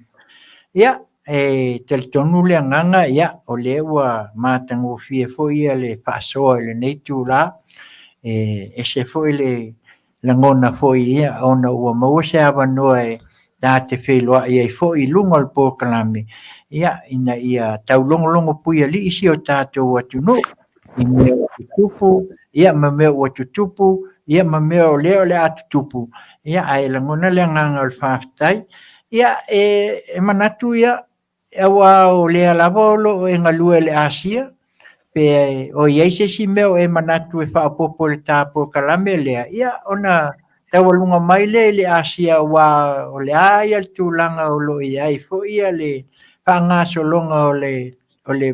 S3: Ia, E talitonu le agaga, ia, o lea ua matagofie foi ia le faasoa i lenei itula, e ese foi le lagona foi ia ona ua maua se avanoa e ta te feiloai ai foi i luga o le polokalame, ia, ina ia taulogologo puialii si o tatou atunuu i mea ua tutupu, ia, ma mea ua tutupu, ia, ma mea o lea o le a tutupu, ia, ae lagona le agaga o le faafetai. Ia, e manatu ia, aua o lea lava o lo o e galue i le Asia, pe o i ai se isi mea o e manatu e faaopoopo i le ta polokalame lea, ia ona taualuga mai lea i le Asia, aua o le a le tulaga o lo o i ai foi le faagasologa o le o le,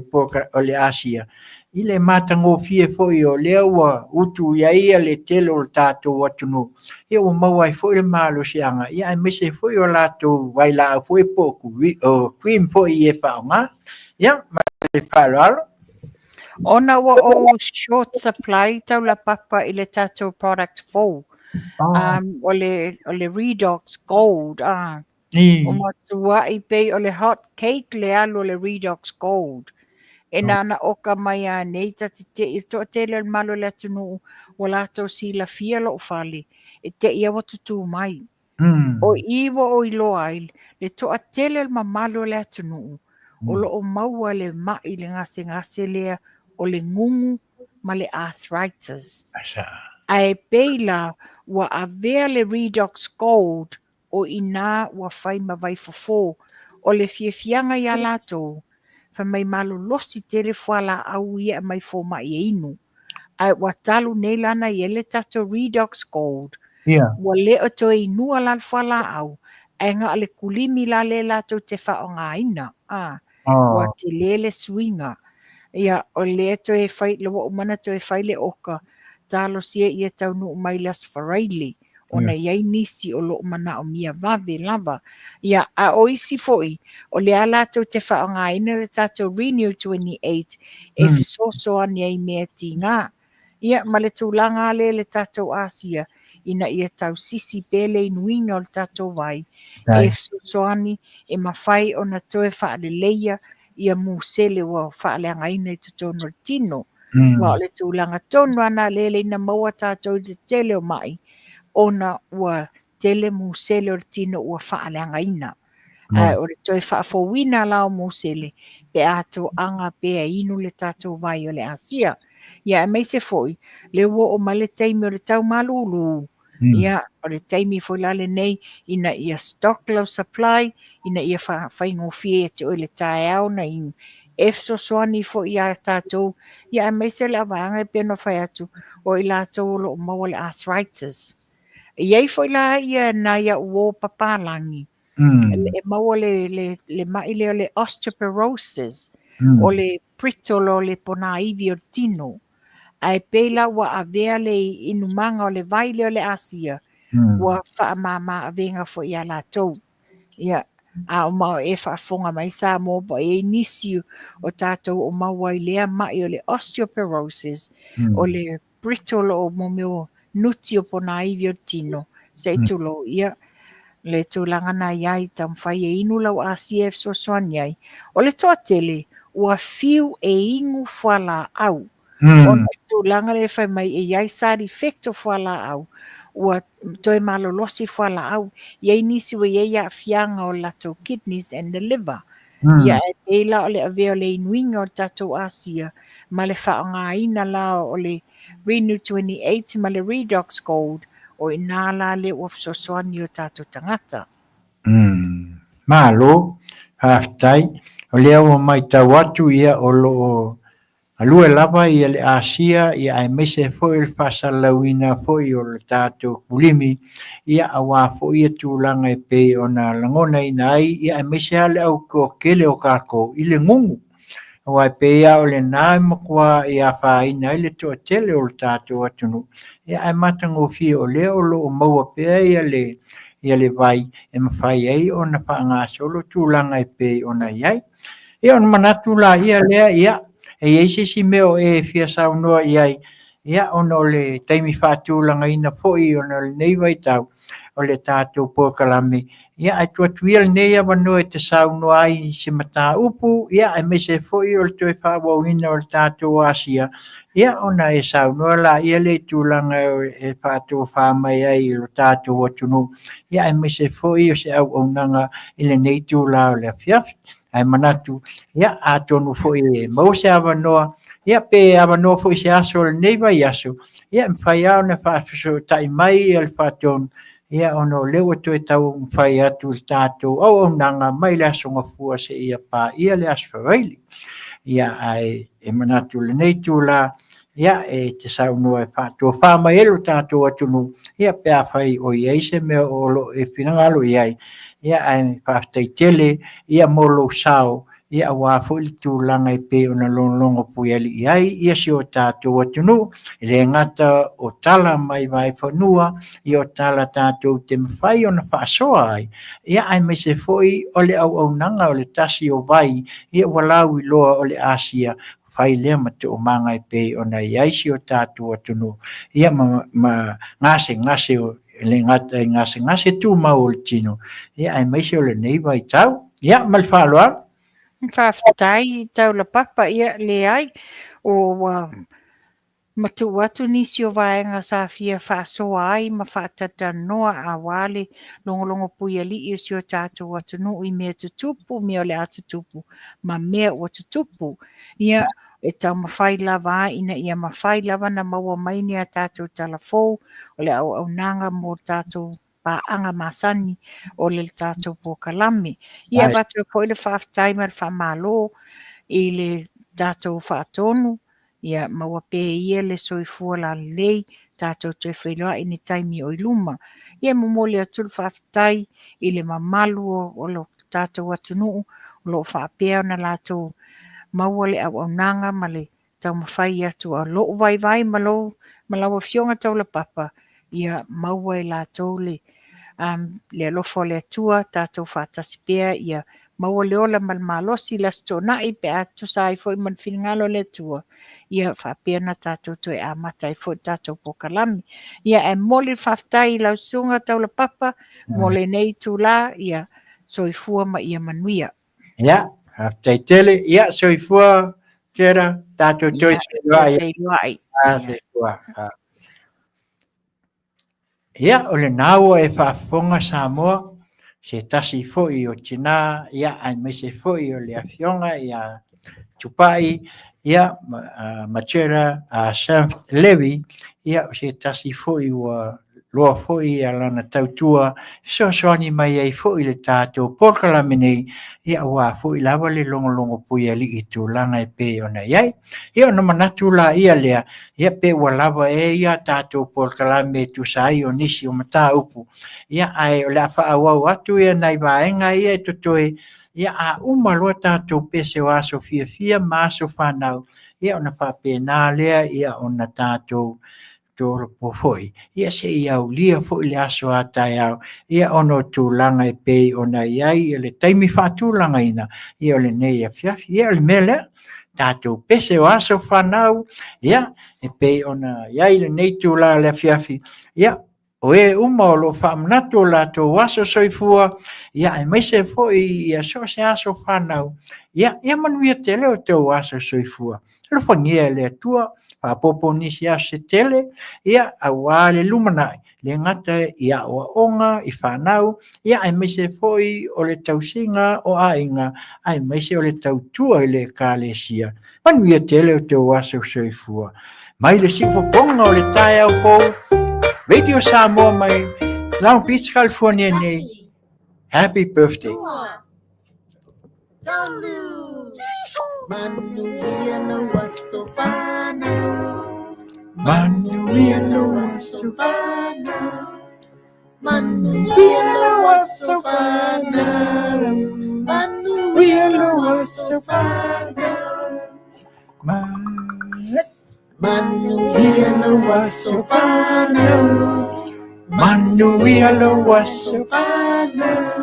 S3: o le Asia, i le matagofie foi o lea ua utu i ai le tele o le tatou atunuu, ia ua maua ai foi le malosiaga, ia aemaise foi o latou vailaau foi po o cream foi e faaaoga. Ia, ma le faaaloalo.
S4: Ona ua ou short supply taulapapa i le tatou product fou. O le Redox Gold. Ua matuai pei o le hot cake le alu o le Redox Gold. E na ona oka mai lava nei ta te te i le toatele o le mamalu o le atunuu ua latou silafia lou fale e te i a ua tutū mai. O i ua ou iloa ai le toatele o le mamalu o le atunuu o lo o maua le ma'i le gasegase lea o le gugu ma le arthritis. Ae pei la ua avea le Redox Gold o i inā ua fai ma vaifofo. O le fiafiaga iā latou, fai mai malolosi tele fualaau ia e aumai fomai e inu. Ae ua talu nei la na i ai le tatou Redox Gold, ua le o toe inua la le fualaau, ae na o le kulimi la lea latou te faaaogaina. Ua tele le suiga. Ia, o lea toe fai, ua uma ona toe fai le oka, talosia ia taunuu mai le Aso Faraile, ona i ai nisi o lo o manaomia vave lava. Ia, a o isi foi, o lea latou te faaaogaina le tatou Renew 28 e fesoasoani ai i mea tiga. Ia, ma le tulaga lea i le tatou Asia, ina ia tausisi pea le inuina o le tatou vai, e fesoasoani e mafai ona toe faaleleia ia musele ua faaleagaina i totonu o le tino. Aua o le tulaga tonu lava lena lea e le i na maua tatou i le tele o mai, ona ua tele musele o le tino ua faaleagaina. Ae o le toe faafouina la o musele pe a toaga pea inu le tatou vai o le Asia. Ia aemaise foi, lea ua oo mai le taimi o le tau malulu. Ia, o le taimi foi la lenei ina ia stock lau supply, ina ia faigofie ia te oe le taeao na inu. E fesoasoani foi ia tatou, ia aemaise le vaega e pei ona fai atu, o i latou o lo o maua le arthritis. E i ai foi la ia nai au uō papalagi, e maua le ma'i lea o le osteoporosis, o le brittle o le ponaivi o le tino. Ae pei la ua avea le inumaga o le vai lea o le Asia, ua faamama avega foi ia latou. Ia, a o ma e faafofoga mai Samoa po o i ai nisi o tatou o maua ai lea ma'i o le osteoporosis, o le brittle o mo mea o nuti o ponaivi o le tino, se i tulou, ia, le tulaga na i ai, taumafai e inu lau Asia e fesoasoani ai. O le toatele, ua fiu e inu fualaau. Ona o le tulaga lea e fai mai e i ai side effect o fualaau, ua toe malolosi fualaau. E i ai nisi ua i ai aafiaga o latou kidneys and the liver. Ia, ae pei la o le avea o le inuina o le tatou Asia ma le faaaogaina la o le Renew 28 ma le Redox Gold, o i inā la lea ua fesoasoani i o tatou tagata.
S3: Malo, faafetai. O lea ua matau atu ia o lo o galue lava ia le Asia ia aemaise foi o le faasalalauina foi o le tatou kulimi ia aua foi ia tulaga e pei ona lagonaina ai ia aemaise lava le au toatele o tatou i le gugu. Aua e pei lava o lena e matua i afaina ai le toatele o le tatou atunuu, ia ae matagofie o lea o lo o maua pea ia le ia le vai e mafai ai ona faagasolo tulaga e pei ona i ai. Ia ona manatu laia lea, ia, e i ai se isi mea o e fia saunoa i ai, ia, ona o le taimi faatulagaina foi ona o lenei vaitau o le tatou polokalame, Ia, ae tuu atu ia lenei avanoa e te saunoa ai i se mataupu, ia, aemaise foi o le toe faaauauina o le tatou asia, ia, ona e saunoa laia lea i tulaga e faatofa mai ai i lo tatou atunuu, ia, aemaise foi o se auaunaga i lenei itula o le afiafi. Ae manatu, ia, atonu foi e maua se avanoa, ia, pe avanoa foi i se aso o lenei vaiaso, ia, e mafai lava ona faafesootai mai le Faatonu, ia, ona o lea ua toe taumafai atu i le tatou auaunaga mai le Aso Gafua seia paia le Aso Faraile. Ia, ae e manatu i lenei itula, ia, e te saunoa e faatofa mai ai lo tatou atunuu, ia, pe afai o i ai se mea o lo o e finagalo i ai, ia, ae faafetai tele, ia, mo lou sao, ia, aua foi le tulaga e pei ona logologo puialii ai ia si o tatou atunuu, e le gata o tala mai vaefanua, ia o tala tatou te mafai ona faasoa ai, ia aemaise foi o le auaunaga o le tasi o vai, ia ua lauiloa o le Asia, fai lea ma toomaga e pei ona i ai si o tatou atunuu, ia ma gasegase e le gata i gasegase tumau o le tino, ia aemaise o lenei vaitau. Ia, ma le faaaloalo.
S4: Faafetai Taulapapa, ia leai, ua matuu atu nisi o vaega sa fia faasoa ai ma faatalatalanoa aua le logologo puialii o si o tatou atunuu i mea tutupu, mea o le a tutupu ma mea ua tutupu. Ia, e taumafai lava ina ia mafai lava ona maua mai ni a tatou tala fou o le auaunaga mo tatou paaga masani o le tatou polokalame. Ia avatu ai foi le faafetai ma le faamalo i le tatou faatonu, ia maua pea ia le soifua lalelei, tatou toe feiloai i ni taimi o i luma. Ia momoli atu le faafetai i le mamalu o lo tatou atunuu o lo o faapea ona latou maua le auaunaga ma le taumafai atu a lou vaivai ma lou ma lau Afioga Taulapapa, ia maua e latou le le alofa o le Atua, tatou faatasi pea, ia maua le ola ma le malosi i le Aso Toonai pe a tusa ai foi ma le finagalo o le Atua, ia faapea ona tatou toe amata ai foi le tatou polokalame. Ia ae momoli le faafetai i lau Susuga Taulapapa mo lenei itula, ia soifua ma ia manuia.
S3: Ia, faafetai tele. Ia, soifua Tera, tatou toe feiloai.
S4: Feiloai.
S3: Ah, soifua. Ah. Ia, o lena ua e faafofoga Samoa, se tasi foi o tina, ia, aemaise foi o le afioga ia Tupai, ia, ma Tera Sam Levy, ia, o se tasi foi ua loa foi ia lana tautua fesoasoani mai ai foi i le tatou polokalame nei, ia aua foi lava le logologo puialii i tulaga e pei ona i ai. Ia ona manatu laia lea, ia pe ua lava ea ia tatou polokalame e tusa ai o nisi o mataupu, ia ae o le a faaauau atu ia nai vaega ia e totoe, ia a uma loa tatou pese o aso fiafia ma aso fanau, ia ona faapena lea ia ona tatou tolopo foi, ia se i aulia foi le aso a taeao, ia ona o tulaga e pei ona i ai le taimi faatulagaina, ia o lenei afiafi. Ia o le mea lea, tatou pese o aso fanau, ia e pei ona i ai lenei itula o le afiafi, ia o e uma o lo o faamanatu o latou aso soifua, ia aemaise foi ia so o se aso fanau, ia, ia manuia tele o outou aso soifua. Alofagia e le Atua, faaopoopo nisi aso se tele, ia, aua le lumanai, le gata i aoaoga, i fanau, ia, aemaise foi o le tausiga o aiga, aemaise o le tautua i le Ekalesia. Manuia tele o outou aso soifua. Mai le siufofoga o le taeao fou, Radio Samoa mai Long Beach, California nei. Happy birthday. Manuia lou aso fanau. Manuia lou aso fanau. Manuia lou aso fanau. Manuia lou aso fanau. Manuia lou aso fanau.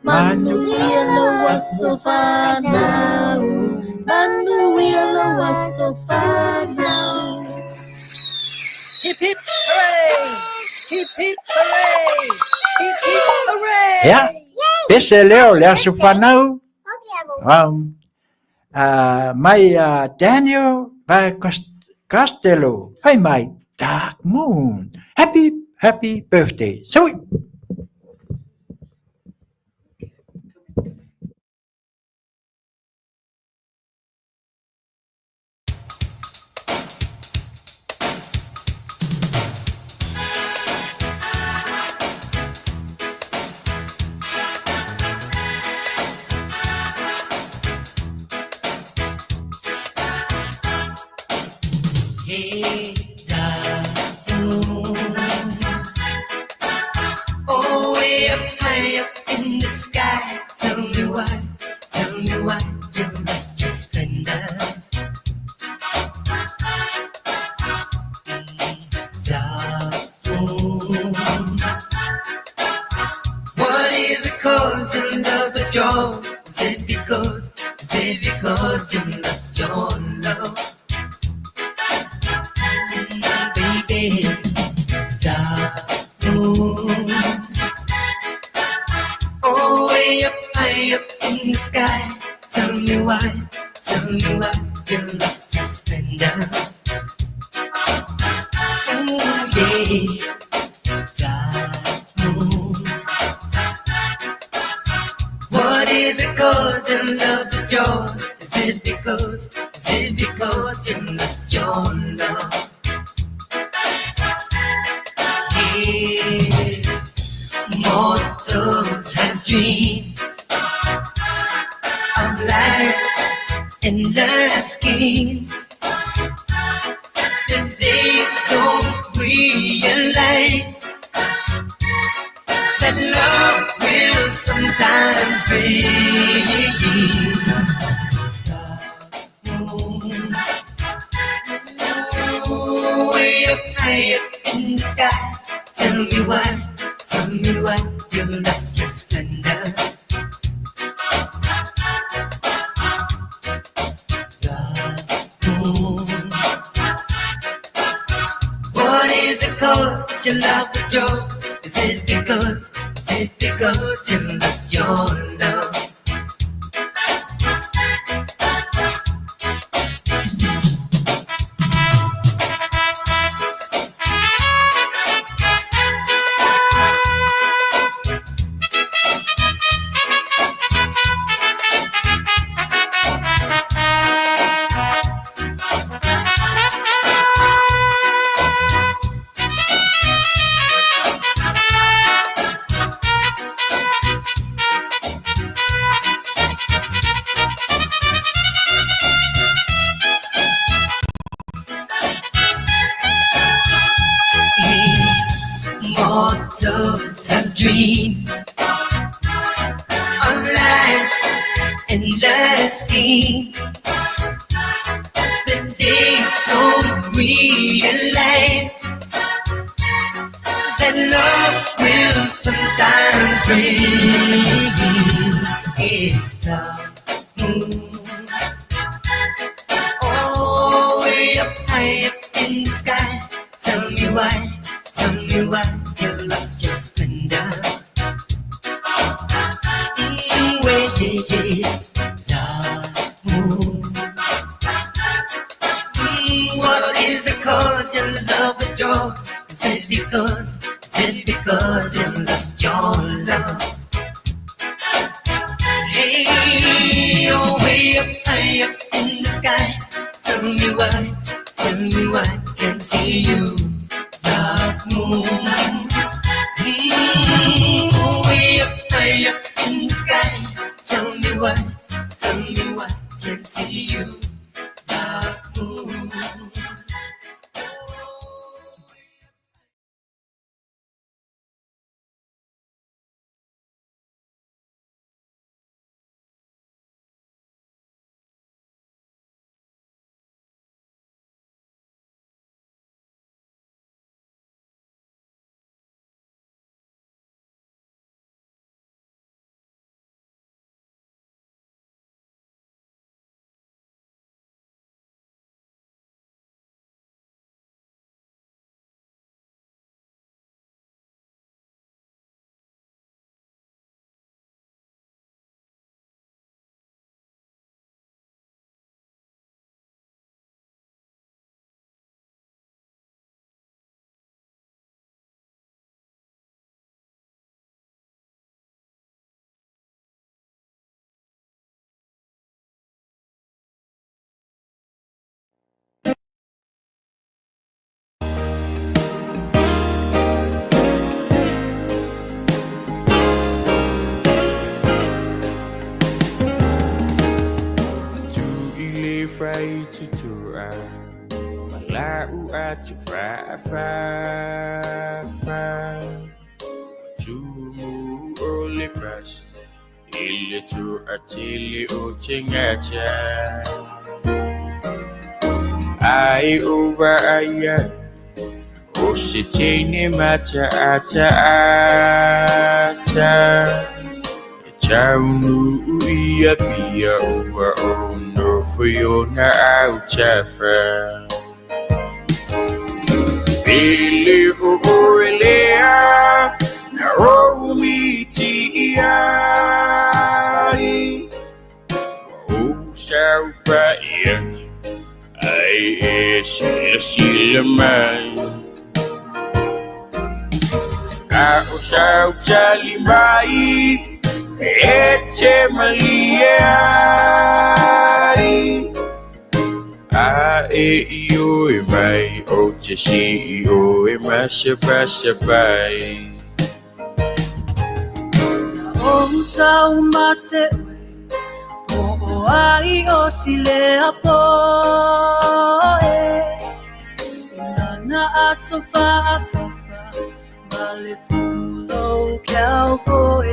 S3: Manuia lou aso fanau. Manuia lou aso fanau.
S4: Hip hip hooray! Hip hip hooray!
S3: Ia, pese lea o le aso fanau mai a Daniel vai Costello. Fai mai, Dark Moon. Happy, happy birthday. Saui!
S5: Hey, dark moon. Oh, way up high up in the sky. Tell me why, tell me why you lost your splendor. Dark moon. What is the cause your love withdraws? Is it because you lost your love? Baby, dark moon. Oh, way up high up in the sky. Tell me why, tell me why you lost your splendor. Oh, yeah, dark moon. What is the cause your love withdraws? Is it because you lost your love? Yeah. Mortals have dreams of life's endless schemes, but they don't realize that love will sometimes bring the moon. Oh, way up high up in the sky. Tell me why, tell me why you lost your splendor. Dark moon. What is the cause your love withdraws? Is it because you lost your love? Mortals have dreams of life's endless schemes, but they don't realize that love will sometimes bring it the moon. Oh, way up high up in the sky. Tell me why, tell me why you lost your splendor. Way, yeah, yeah, dark moon. What is the cause your love withdraws? Is it because you lost your love? Hey, oh, way up high up in the sky. Tell me why, tell me why can't see you, dark moon. Way up high up in the sky. Tell me why can't see you, dark moon.
S6: ai tutua Ma lau atu faafafa Tumu o le pasi I le toatele o tagata Ai o vaai ai O se teine mataataata E taunuu i Apia ua ou nofo i ona autafa. E le o oe lea na ou miti ai Ua ou saofai atu ai e silasila mai A o sau tali mai e te malie ai A e ioe mai ou te sii oe ma sapasapai.
S1: Na ou taumate oe, po o ai o silea poe. I lana ato faafafa ma le pulou cowboy.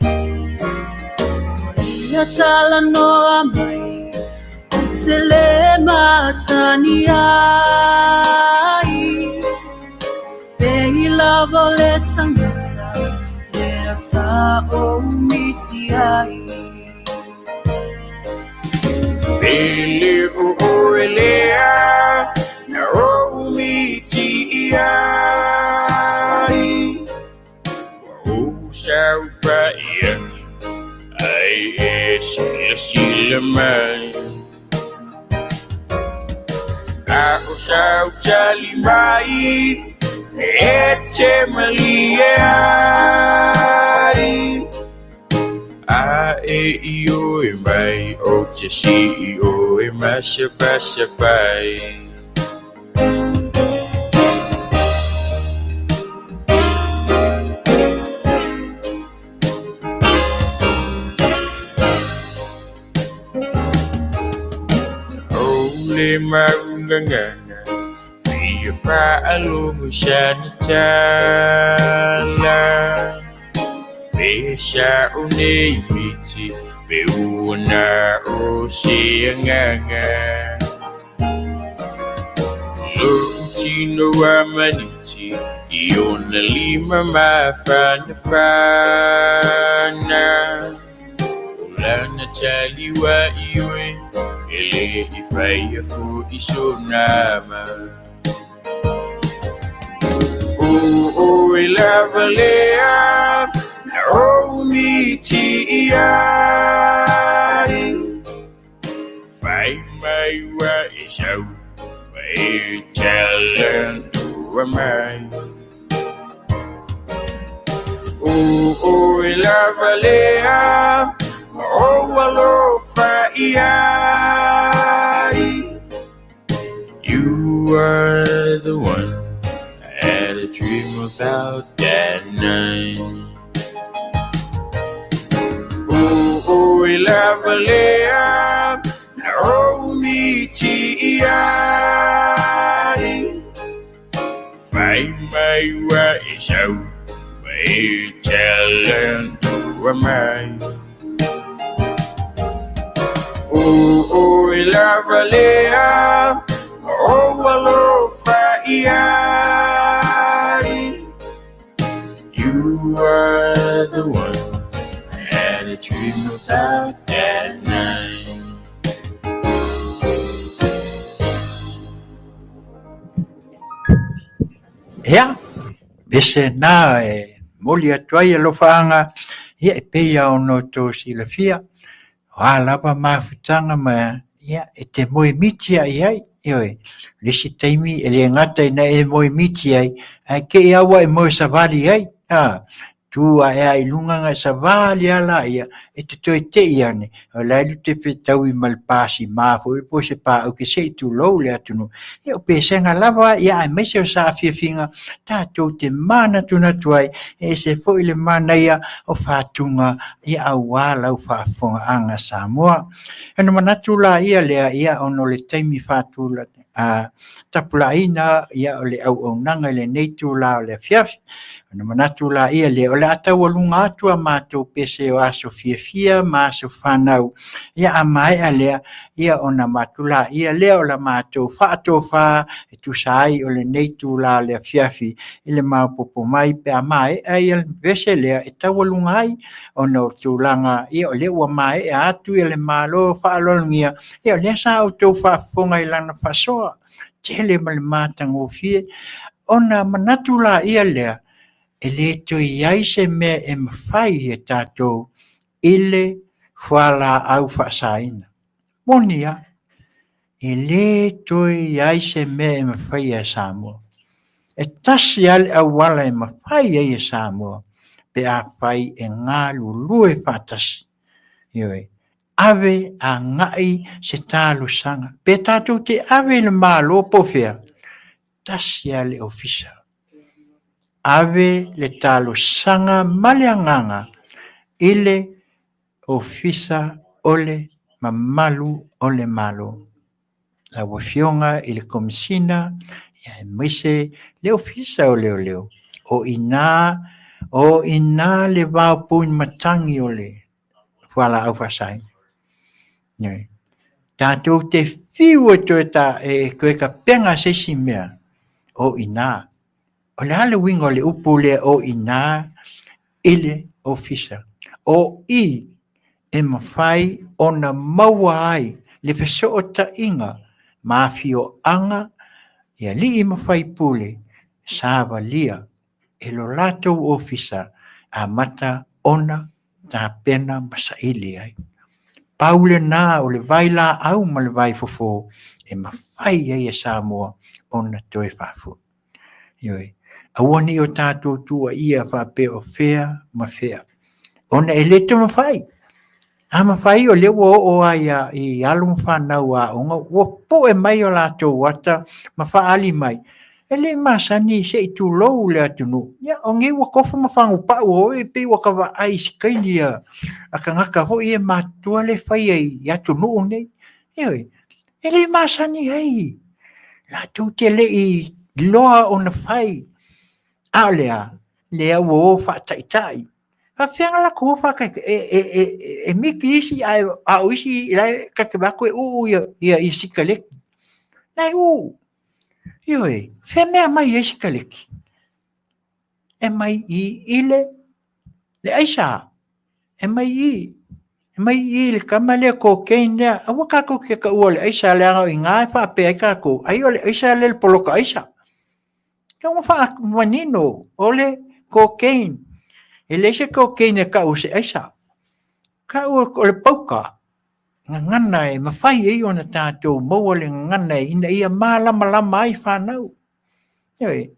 S1: Ua ia talanoa mai, ou te le masani ai. Pei lava o le tagata lea sa ou miti ai.
S6: E le o oe lea na ou miti ai Ua ou saofai atu ai e silasila mai A o sau tali mai e te malie ai A e ioe mai ou te sii oe ma sapasapai. O le mau gagana fia faalogo i sana tala Pe sao nei miti pe ua na o se agaga Lou tino a maniti i ona lima mafanafana O lana tali ua ioe e le i faia fo'i sona ma. O oe lava lea na ou miti ai Fai mai ua e sau ma e talanoa mai. O oe lava lea ma ou alofa i ai. You are the one I had a dream about that night. O oe lava lea na ou miti ai. Fai mai ua e sau ma e talanoa mai. O oe lava lea ma ou alofa i ai. You are the one I had a dream about that night.
S3: Ea, ese na e moli atu ai alofaaga, ia e pei lava ona outou silafia, o a lava mafutaga ma ia e te moe miti lava i ai, ioe. O le isi taimi e le gata ina e moe miti ai, ae te i lava ua e moe savali ai, a. Tu ae a i luga na e savali a laia, e te toe tei ane, o la e lu te fetaui ma le pasima foi po o se paauke se i tulou le atunuu. Ia o pesega lava ia aemaise o saafiafiga tatou te manatunatu ai, e ese foi le manaia o fatuga ia aua lau faafofogaaga Samoa. Ona manatu laia lea ia ona o le taimi faatula tapulaaina ia o le auaunaga i lenei itula o le afiafi. Ona manatu laia lea o le a taualuga atu a matou pese o aso fiafia ma aso fanau, ia a maea lea, ia ona avatu laia lea o la matou faatofa e tusa ai o lenei itula o le afiafi i le maopoopo mai pe a maea ia le vese lea e taualuga ai ona o tulaga ia o lea ua maea atu ia le Malo faaaloalogia, ia o lea sa outou faafofoga i lana faasoa tele ma le matagofie. Ona manatu laia lea, e le toe i ai se mea e mafai e tatou i le fualaau faasaina. Moni lava, e le toe i ai se mea e mafaia e Samoa. E tasi lava le auala e mafai ai e Samoa pe afai e galulue faatasi. Ioe, ave agai se talosaga. Pe tatou te ave i le Malo po o fea, tasi lava le ofisa. Ave le talosaga ma le agaga i le Ofisa o le Mamalu o le Malo. Lau Afioga i le Komesina, aemaise le Ofisa o Leoleo, o i ina, o i ina le vaopui matagi o le fualaau faasaina. Tatou te fiu e toe, ta, e toe tapena se isi mea, o i ina. O le a le uiga o le upu lea o i ina i le ofisa? O i e mafai ona maua ai le fesootaiga ma afioaga i alii ma faipule savalia e lo latou ofisa amata ona tapena ma saili ai. Pau lena o le vailaau ma le vaifofo e mafai ai e Samoa ona toe faafoi. Ioe, aua ne i o tatou tuuaia faapea o fea ma fea, ona e le toe mafai. A mafai o lea ua oo lava i alo ma fanau aoga, ua poe mai o latou ata ma faaali mai, e le masani se i tulou le atunuu. Ia, o nei ua tofu ma fagupau o oe, pei ua ta vaai i se kaili a tagata foi ia matutua lea e faia i atunuu nei. Ioe, e le masani ai, latou te le i iloa ona fai. A o le a? Lea ua o faataitai. Faapefea ona latou o faataitai? E miti isi, a o isi la e ta te vaai atu e uu ia sikaleki. La e uu. Ioe, fea mea aumai ai sikaleki? E aumai i i le aisa. E aumai i i. E aumai i i le tama lea cocaine lea. Aua tatou te taua o le aisa leaga o i ina e faapea ai tatou, ai o le aisa lea le poloka aisa. Tau ina faamanino, o le cocaine. E leai se cocaine e tau o se aisa. Tau o le pauka, gagana e mafai ai ona tatou maua le gagana ina ia malamalama ai fanau. Ioe.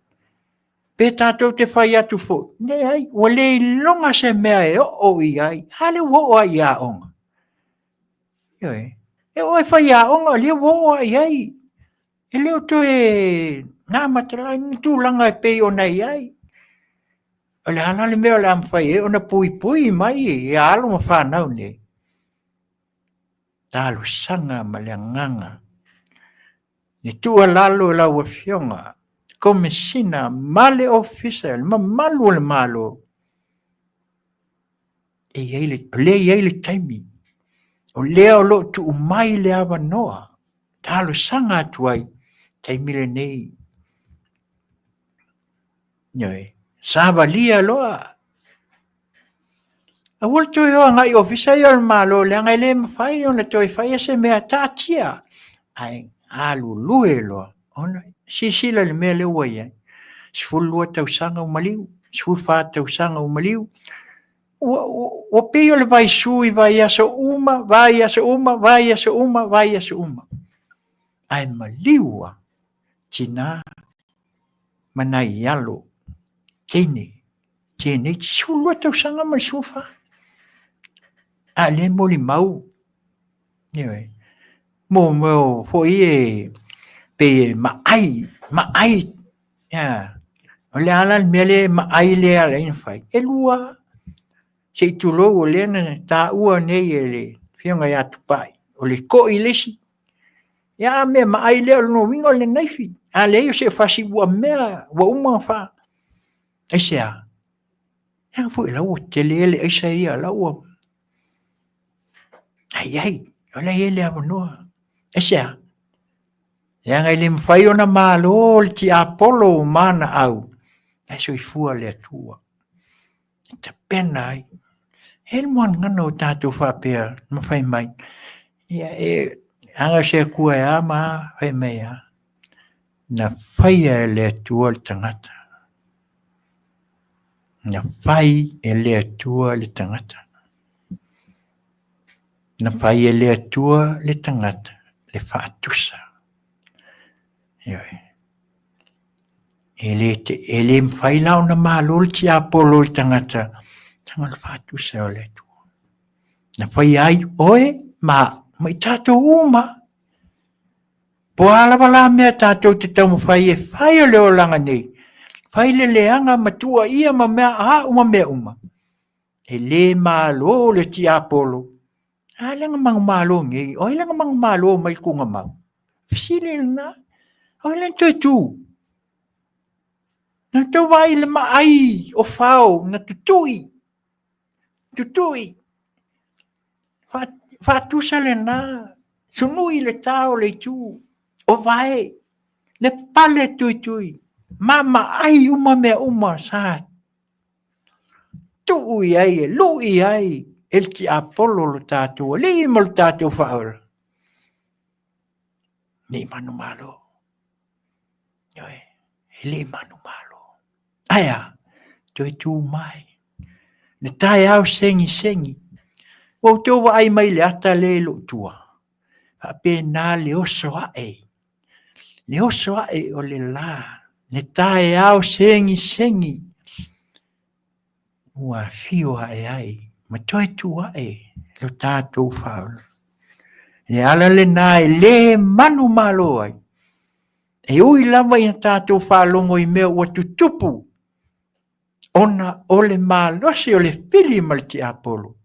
S3: Pe tatou te fai atu foi, leai, ua le iloga se mea e oo i ai, a lea ua oo lava i aoga. Ioe. E oo lava i faiaoga, o lea ua oo lava i ai. E le o toe na matala ni tulaga e pei ona i ai. O le a la le mea o le a mafai ai ona puipui mai i alo ma fanau nei? Talosaga ma le agaga. Le tuualalo i lau Afioga, Komesina ma le Ofisa, le mamalu o le Malo, e i ai le, o lea e i ai le taimi, o lea o lo o tuu mai le avanoa, talosaga atu ai, taimi lenei, ioe, savalia loa, aua le toe o agai i ofisa ia o le Malo, leaga e le mafai ona toe faia se mea, taatia, ae galulue loa, ona silasila i le mea lea ua i ai, 12 tausaga ua maliu, 14 tausaga ua maliu, ua pei o le vaisu i vaiaso uma, vaiaso uma, vaiaso uma, vaiaso uma. Ae maliu lava tina ma nai alo teine. Teenage, 12 tausaga ma le 14. A lea e molimau. Ioe. Mo mea foi e pei e maai, maai. Yeah. O le a la le mea lea e maai lea ala ai ona fai? E lua. Se i tulou o lea na taua nei e le Afioga ia Tupai, o le koi le isi. Ia a mea maai lea o lona uiga o le naifi. A leai o se fasi ua mea, ua uma ona fa. Aisea? Leaga foi o la ua tele le aisa ia, o la ua ai ai, o la e i ai le avanoa. Aisea? Leaga e le mafai ona malo le tiapolo ma ana au, ae soifua le Atua. E tapena ai. E le muanagana o tatou faapea ma fai mai. Ia e aga se Atua e a ma a, fai mai a. Na faia e le Atua le tagata. Na fai e le Atua le tagata. Na fai e le Atua le tagata le faatusa. Ioe. E le, te, e le mafai la ona malo le tiapolo i le tagata, leaga o le faatusa o le Atua. Na faia ai oe ma au, ma i tatou uma. Po o a lava la mea tatou te taumafai e fai o le olaga nei, fai le leaga ma tuuaia ma mea a uma mea uma, e le malo le tiapolo. A lea na manumalo nei, o ai lea na manumalo mai le tuugamau? Fesili lena, o ai lea na toe tu? Na tou vaai i le maai o fao na tutui, tutui. Faatusa lena, sunui le ta o le itu, o vae, le pale tuitui, maamaai uma mea uma sa tuu i ai e lui ai e le tiapolo lo tatou alii ma lo tatou faaola, ne i manumalo. Ioe, e le i manumalo. Ae a? Toe tu mai. Le taeao segisegi. Ua outou vaai mai i le ata lea i lou tua. Faapena le oso ae. Le oso ae o le la. Le taeao segisegi. Ua afio ae ai ma toe tu ae lo tatou faaola. Le ala lena e le manumalo ai. E ui lava ina tatou faalogo i mea ua tutupu ona o le malosi o le fili ma le tiapolo,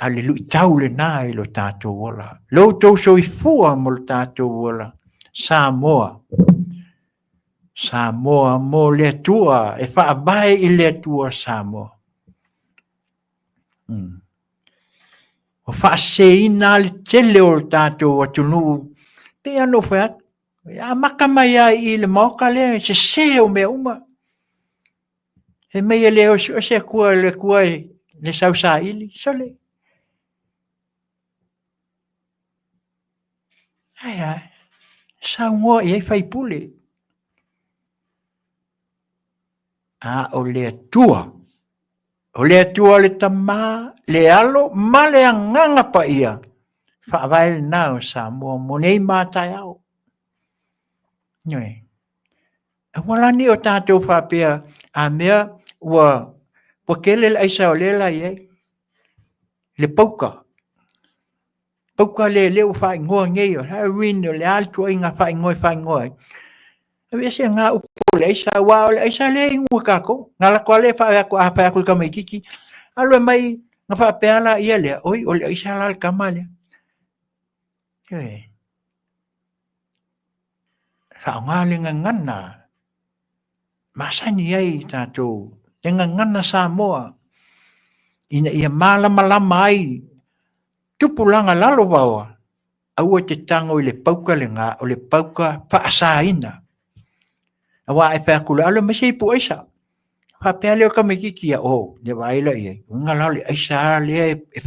S3: a o le luitau lena i lo tatou ola. Lo outou soifua ma lo tatou ola, Samoa. Samoa mo le Atua, e faavae i le Atua Samoa. Ua faaseseina le tele o le tatou atunuu, pei lava ona ou fai atu, e amata mai lava i le Maota lea e sese o mea uma. Fai mai e le o se Atua, le Atua e le sausaili, sole. Ae a, saunoa i ai faipule. A o le Atua, o le Atua le Tama, le Alo ma le Agaga Paia, faavae lena o Samoa mo nei ma taeao. Ioe. Aua la ne i o tatou faapea, a mea ua, ua tele le aisa o lea la i ai, le pauka. Pauka lea lea ua faaigoa nei o le heroin, o le a le ituaiga faaigoa e faaigoa ai. Aveese lena upu o le aisa, aua o le aisa lea e inu e tatou. Na alu atu lava lea fai atu, a fai atu i le tamaitiiti, alu e aumai, ona faapea lea lea, oi o le aisa la le tama lea. Ioe. Faaaoga le gagana masani ai tatou, le gagana Samoa, ina ia malamalama ai tupulaga lalovaoa, aua e te tago i le pauka lena, o le pauka faasaina. Aua a e fai atu loa, alu e aumai se ipu aisa. Faapea lea o le tamaitiiti ia, oh, ia vaai la i ai. Uiga la o le aisa lea e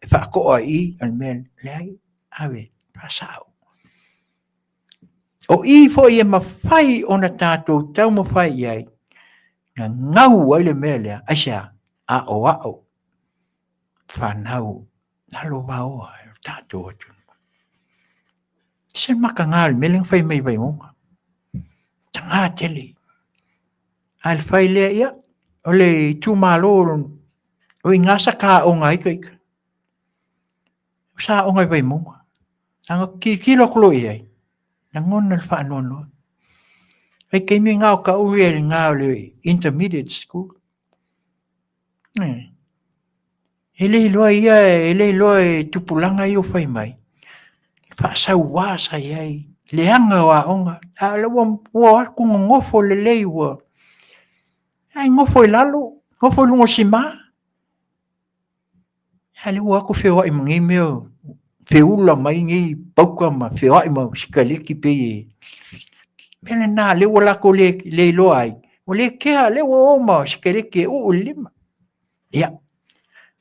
S3: faatoa i i, o le mea leai, ave, faasao. O i foi e mafai ona tatou taumafai i ai, gagau ai le mea lea, aisea? Aoao fanau lalovaoa e lo tatou atunuu. Se mataga o le mea lea na fai mai i Vaimauga. Taga tele. A le fai lea, ia, O le itumalo o i ina sa ta aoga ai ita. Sa aoga i Vaimauga. A na tilotilo atu loa i ai, lagona le faanoanoa. O le taimi lena o tau ia i lena o le intermediate school. E le iloa ia, e le iloa e tupulaga ia ua fai mai, faasaua sa i ai, leaga o aoga, a o lea ua o atu nonofo lelei ua, ae nofo i lalo, nofo i luga o le sima. A o lea ua o atu feoai ma nei mea, feula mai nei pauta ma feoai ma sikaleti pei e... O le mea lena o lea ua latou le iloa ai, ua le kea, o lea ua o ma sikaleti e uu i le lima. Ia,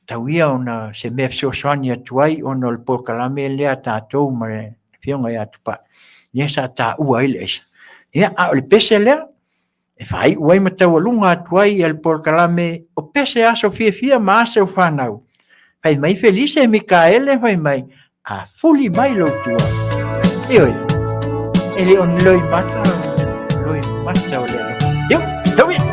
S3: tau ia ona se mea e fesoasoani atu ai ona o le polokalame lea a tatou ma le Afioga ia Tupai, lea sa taua ai le aisa. Ia, a o le pese lea, e faaiu ai ma taualuga atu ai le polokalame o pese aso fiafia ma aso fanau. Fai mai Felise Mikaele fai mai, a fuli mai lou tua. Ioe, e le o ni loimata, loimata o le alofa. Iu, tau ia!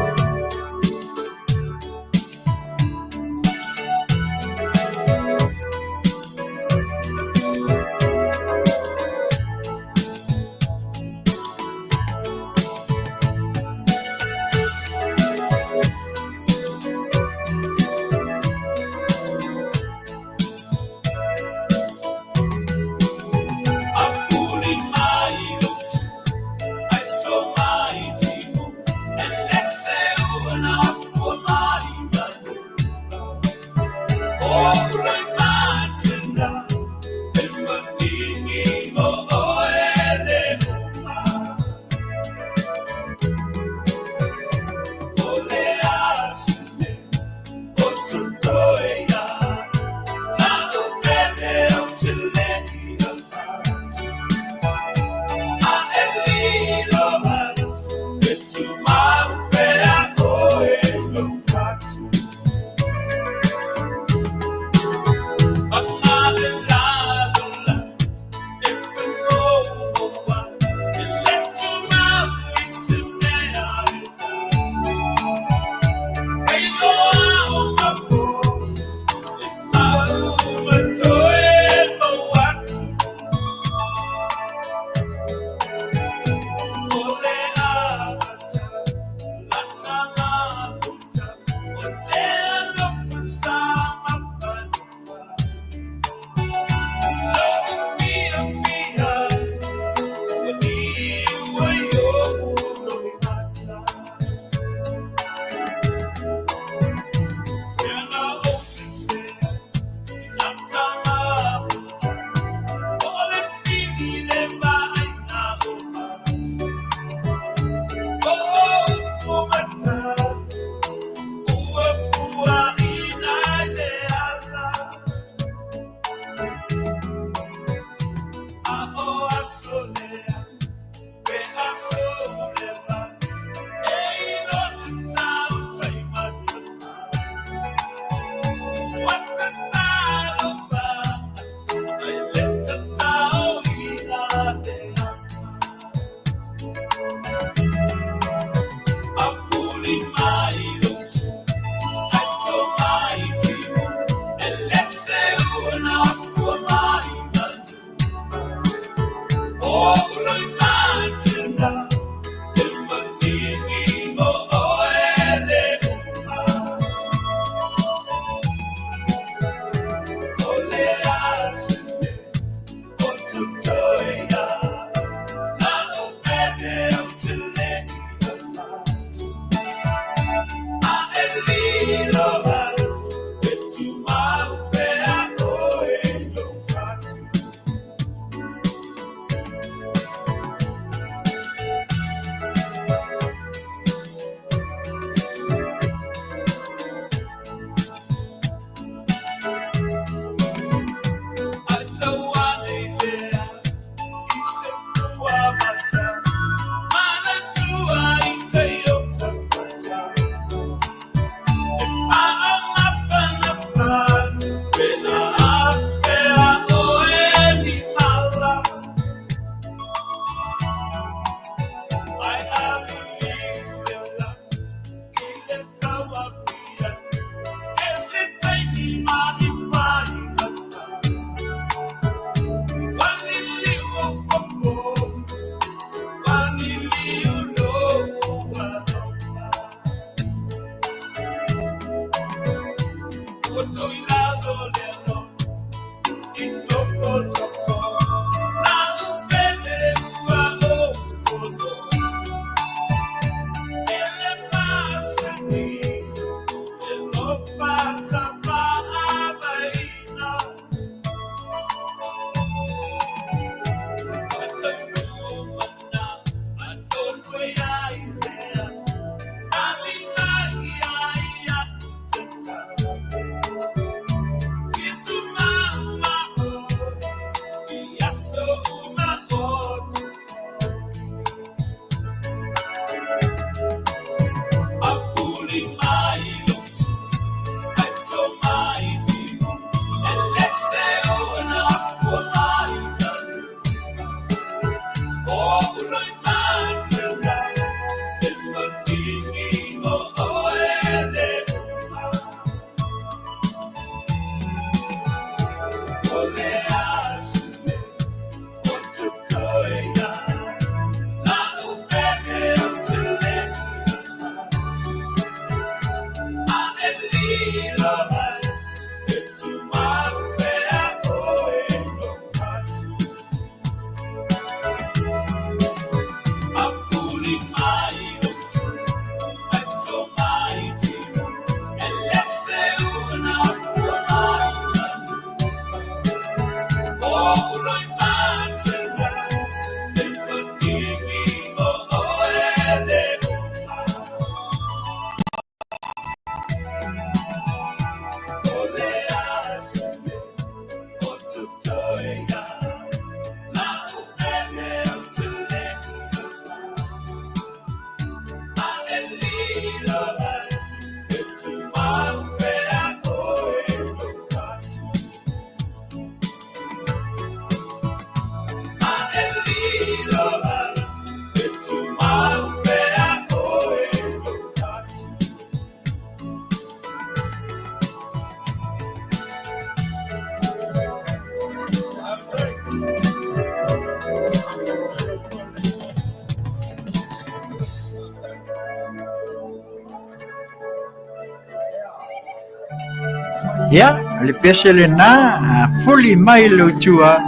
S3: Ia, o le pese lena, a fuli mai lou tua,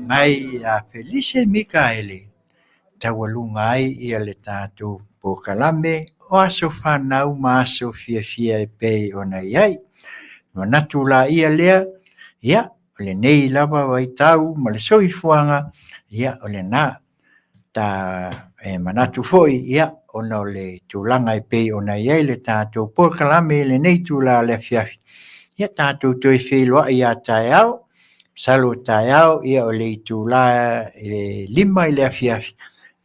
S3: mai a Felise Mikaele, taualuga ai ia le tatou polokalame o aso fanau ma aso fiafia e pei ona i ai. Manatu laia lea, ia, o lenei lava vaitau ma le soifuaga, ia, o lena. Ta e manatu foi, ia, ona o le tulaga e pei ona i ai le tatou polokalame i lenei itula o le afiafi, ia tatou toe feiloai ia taeao, masalo o taeao, ia o le itula e 5 i le afiafi,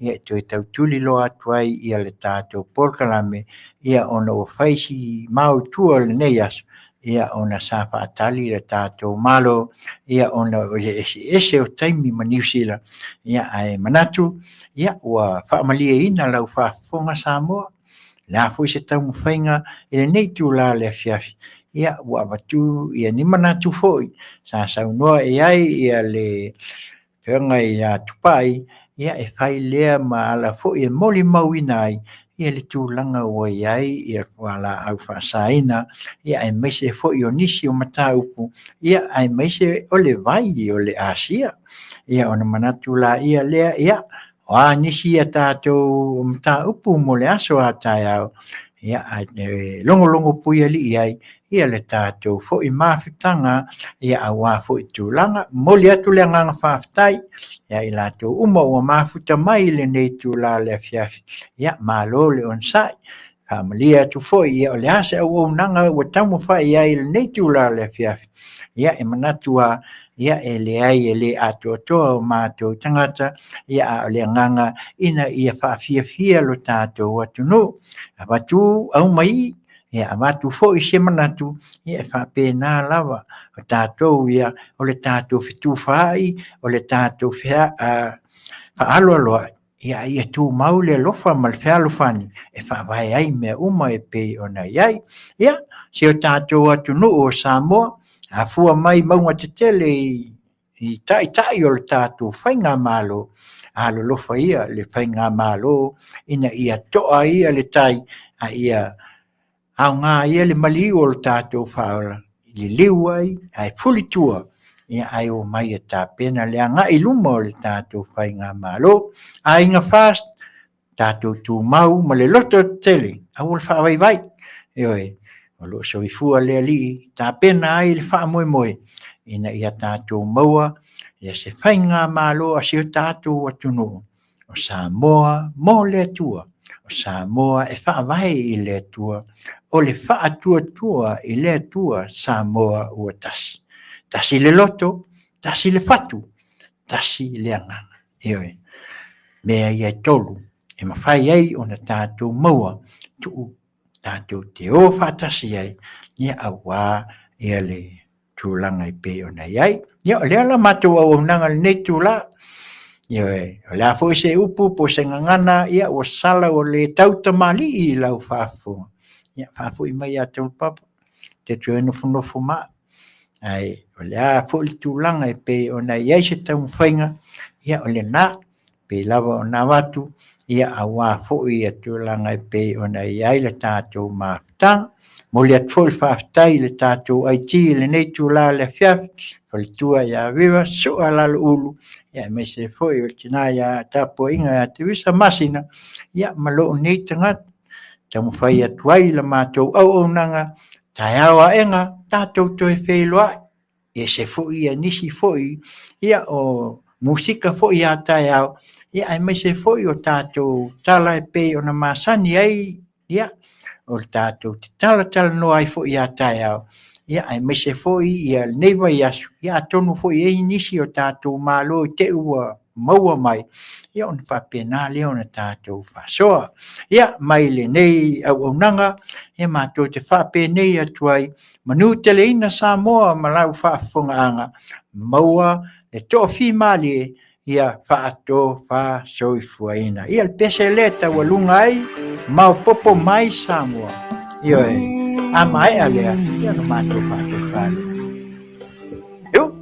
S3: ia e toe tautuli loa atu ai ia le tatou polokalame, ia ona ua fai si mao i tua o lenei aso, ia ona sa faatali le tatou Malo, ia ona o le eseese o taimi ma Niu Sila, ia ae manatu, ia ua faamalieina lau faafofoga Samoa, le a foi se taumafaiga i lenei itula o le afiafi, ia ua avatu ia ni manatu foi sa saunoa i ai ia le Afioga ia Tupai, ia e fai lea ma ala foi e molimauina ai ia le tulaga ua i ai ia fualaau faasaina, ia aemaise foi o nisi o mataupu, ia aemaise o le vai o le Asia. Ia ona manatu laia lea, ia o a nisi a tatou mataupu mo le aso a taeao, ia ae logologo puialii ai ia le tatou foi mafutaga, ia aua foi tulaga. Momoli atu le agaga faafetai ia i latou uma ua mafuta mai i lenei itula o le afiafi. Ia malo le onosai. Faamalie atu foi, ia o le a se auaunaga ua taumafai i ai i lenei itula o le afiafi. Ia e manatu lava, ia e leai e le atoatoa o matou tagata, ia a o le agaga ina ia faafiafia lo tatou atunuu. Avatu aumai ia avatu foi se manatu, ia e faapena lava. O tatou ia, o le tatou fetufaai, o le tatou faaloaloai, ia ia tumau le alofa ma le fealofani e faavae ai mea uma e pei ona i ai. Ia, si o tatou atunuu o Samoa, afua mai mauga tetele i taitai o le tatou faigamalo, alolofa ia le faigamalo ina ia toa ia le tai, a ia aoga ia le maliu o le tatou faaola, liliu ai ae fulitua, ia ae omai e tapena le agai i luma o le tatou faigamalo. Aiga FAST, tatou tumau ma le loto tetele, aua le faavaivai. Ioe, o lo o soifua le Alii, tapena ai le faamoemoe ina ia tatou maua ia se faigamalo a si o tatou atunuu. O Samoa mo le Atua, o Samoa e faavae i le Atua, o le faatuatua i le Atua Samoa ua tasi. Tasi le loto, tasi le fatu, tasi le agaga. Ioe, mea ia e tolu e mafai ai ona tatou maua tuu tatou te o faatasi ai, ia auā ia le tulaga e pei ona i ai. Ia, o lea la matou auaunaga i lenei itula. Ioe, o le a foi se upu po o se gagana, ia ua sala ua le tautamalii i lau faafofoga. Ia, faafoi mai ia Taulapapa, te toe nofonofo ma. Ae o le a foi le tulaga e pei ona i ai se taumafaiga, ia o lena. Pei lava ona avatu, ia aua foi ia tulaga e pei ona i ai le tatou mafutaga. Momoli atu foi le faafetai i le tatou IT i lenei itula o le afiafi, faletua ia Viva Sua Laloulu, ia aemaise foi o le tina ia Tapuaiga ia Tevisa Masina, ia ma lou nei tagata. Taumafai atu ai la matou auaunaga, taeao aena, tatou toe feiloai. E ese foi ia nisi foi ia o musika foi a taeao, ia aemaise foi o tatou tala e pei ona masani ai, ia, o le tatou te talatalanoa ai foi a taeao, ia aemaise foi ia lenei vaiaso, ia atonu foi e i ai nisi o tatou malo i te i ua maua mai, ia ona faapena lea ona tatou faasoa. Ia, mai lenei auaunaga, ia matou te faapenei atu ai, manuteleina Samoa ma lau faafofogaaga, maua le toafimalie, ia faatofasoifuaina. Ia le pese lea e taualuga ai, maopoopo mai Samoa. Ioe, a maea lea, ia ona matou faatofa lea. Iu!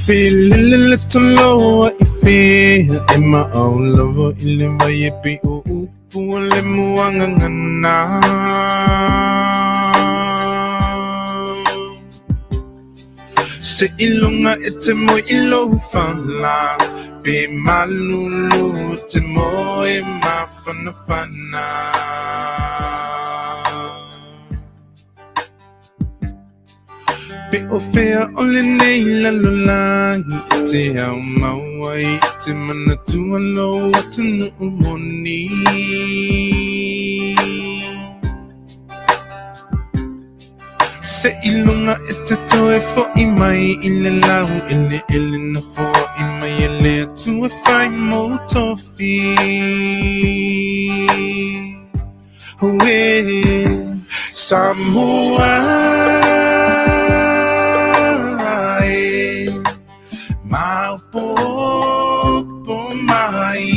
S7: Pe lele le toloa i fea e maau lava i le vai e pei o upu o le muagagana. Se iloga e te moe i lou fala, pe malulu te moe mafanafana. Pe o fea o lenei lalolagi e te ao mau ai i te manatua lou atunuu moni. Se iloga e te toe fo'i mai i le lau eleele na foai mai e le Atua e fai mou tofi. Uē, Samoa e, maopoopo mai.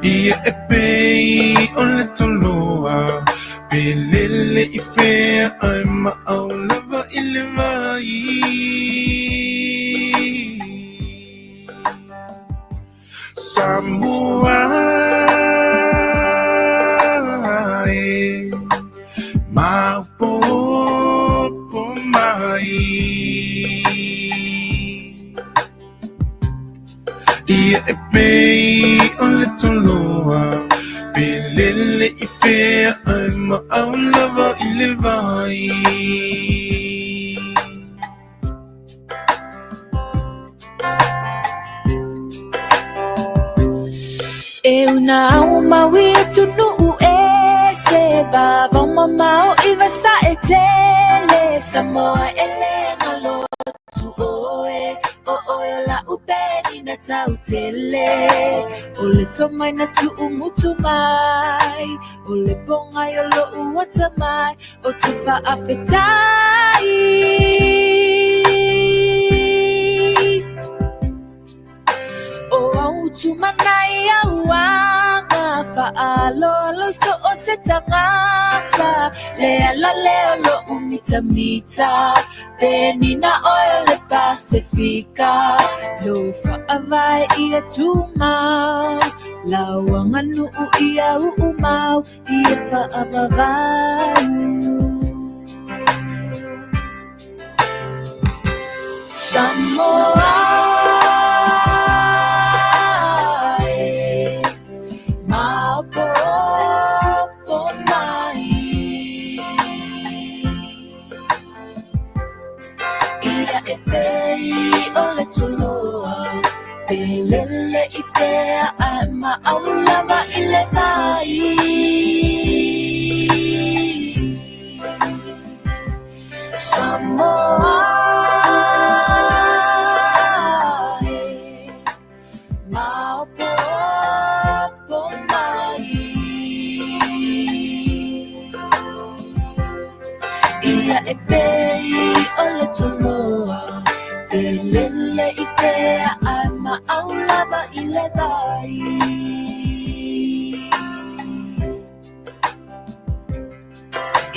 S7: Ia e pei o le toloa, pe lele i fea ae maau lava i le vai. Samoa e, maopoopo mai. Ia e pei o le toloa, pe lele i fea ae maau lava i le vai.
S1: E una au maui atunuu e se vavao mamao i Vasaetele Samoa e le galo atu oe o oe o la'u penina tautele o le tomai na tu'umutu mai o le pogai o lo'u atamai o te faafetai. O au tumanai auanga faaaloalo i so o se tagata le ala lea o lo'u mitamita penina oe o le Pasefika lou faavae ia tumau. Lau aganuu ia uumau ia faavavau. Samoa e, maopoopo mai. Ia e pei o le toloa, pe lele i fea ae maau lava i le vai. Samoa e, maopoopo mai. Ia e pei o le toloa, pe lele i fea ae maau lava i le vai.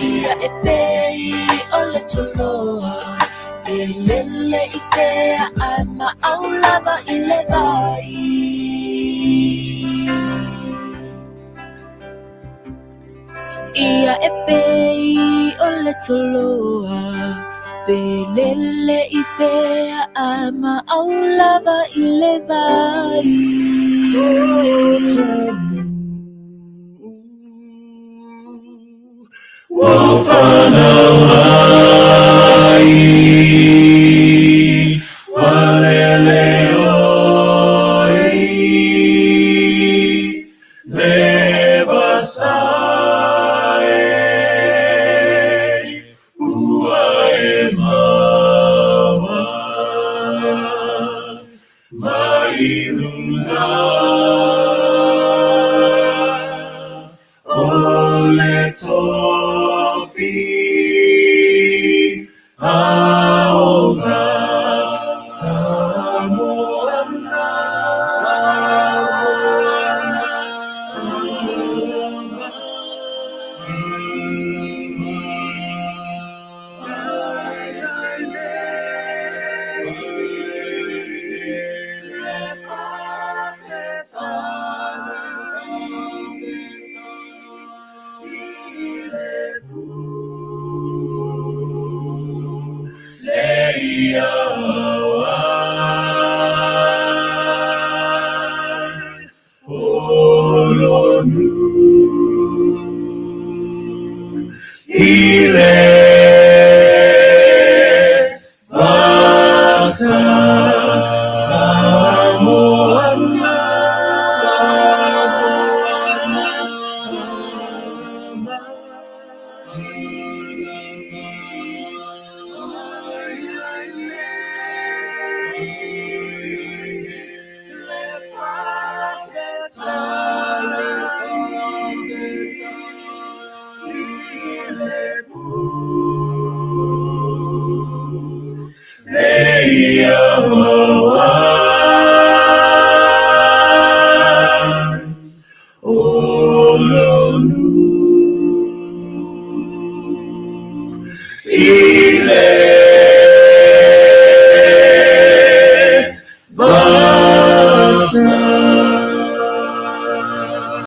S1: Ia e pei o le toloa, pe lele i fea ae maau lava i le vai. Ia e pei o le toloa, pe lele i fea ae maau lava i le vai.
S5: Ua fanau mai, ua lele ʻoe i le vasa e, ua e maua mai luna. O le tofi aoga Samoana. Samoana.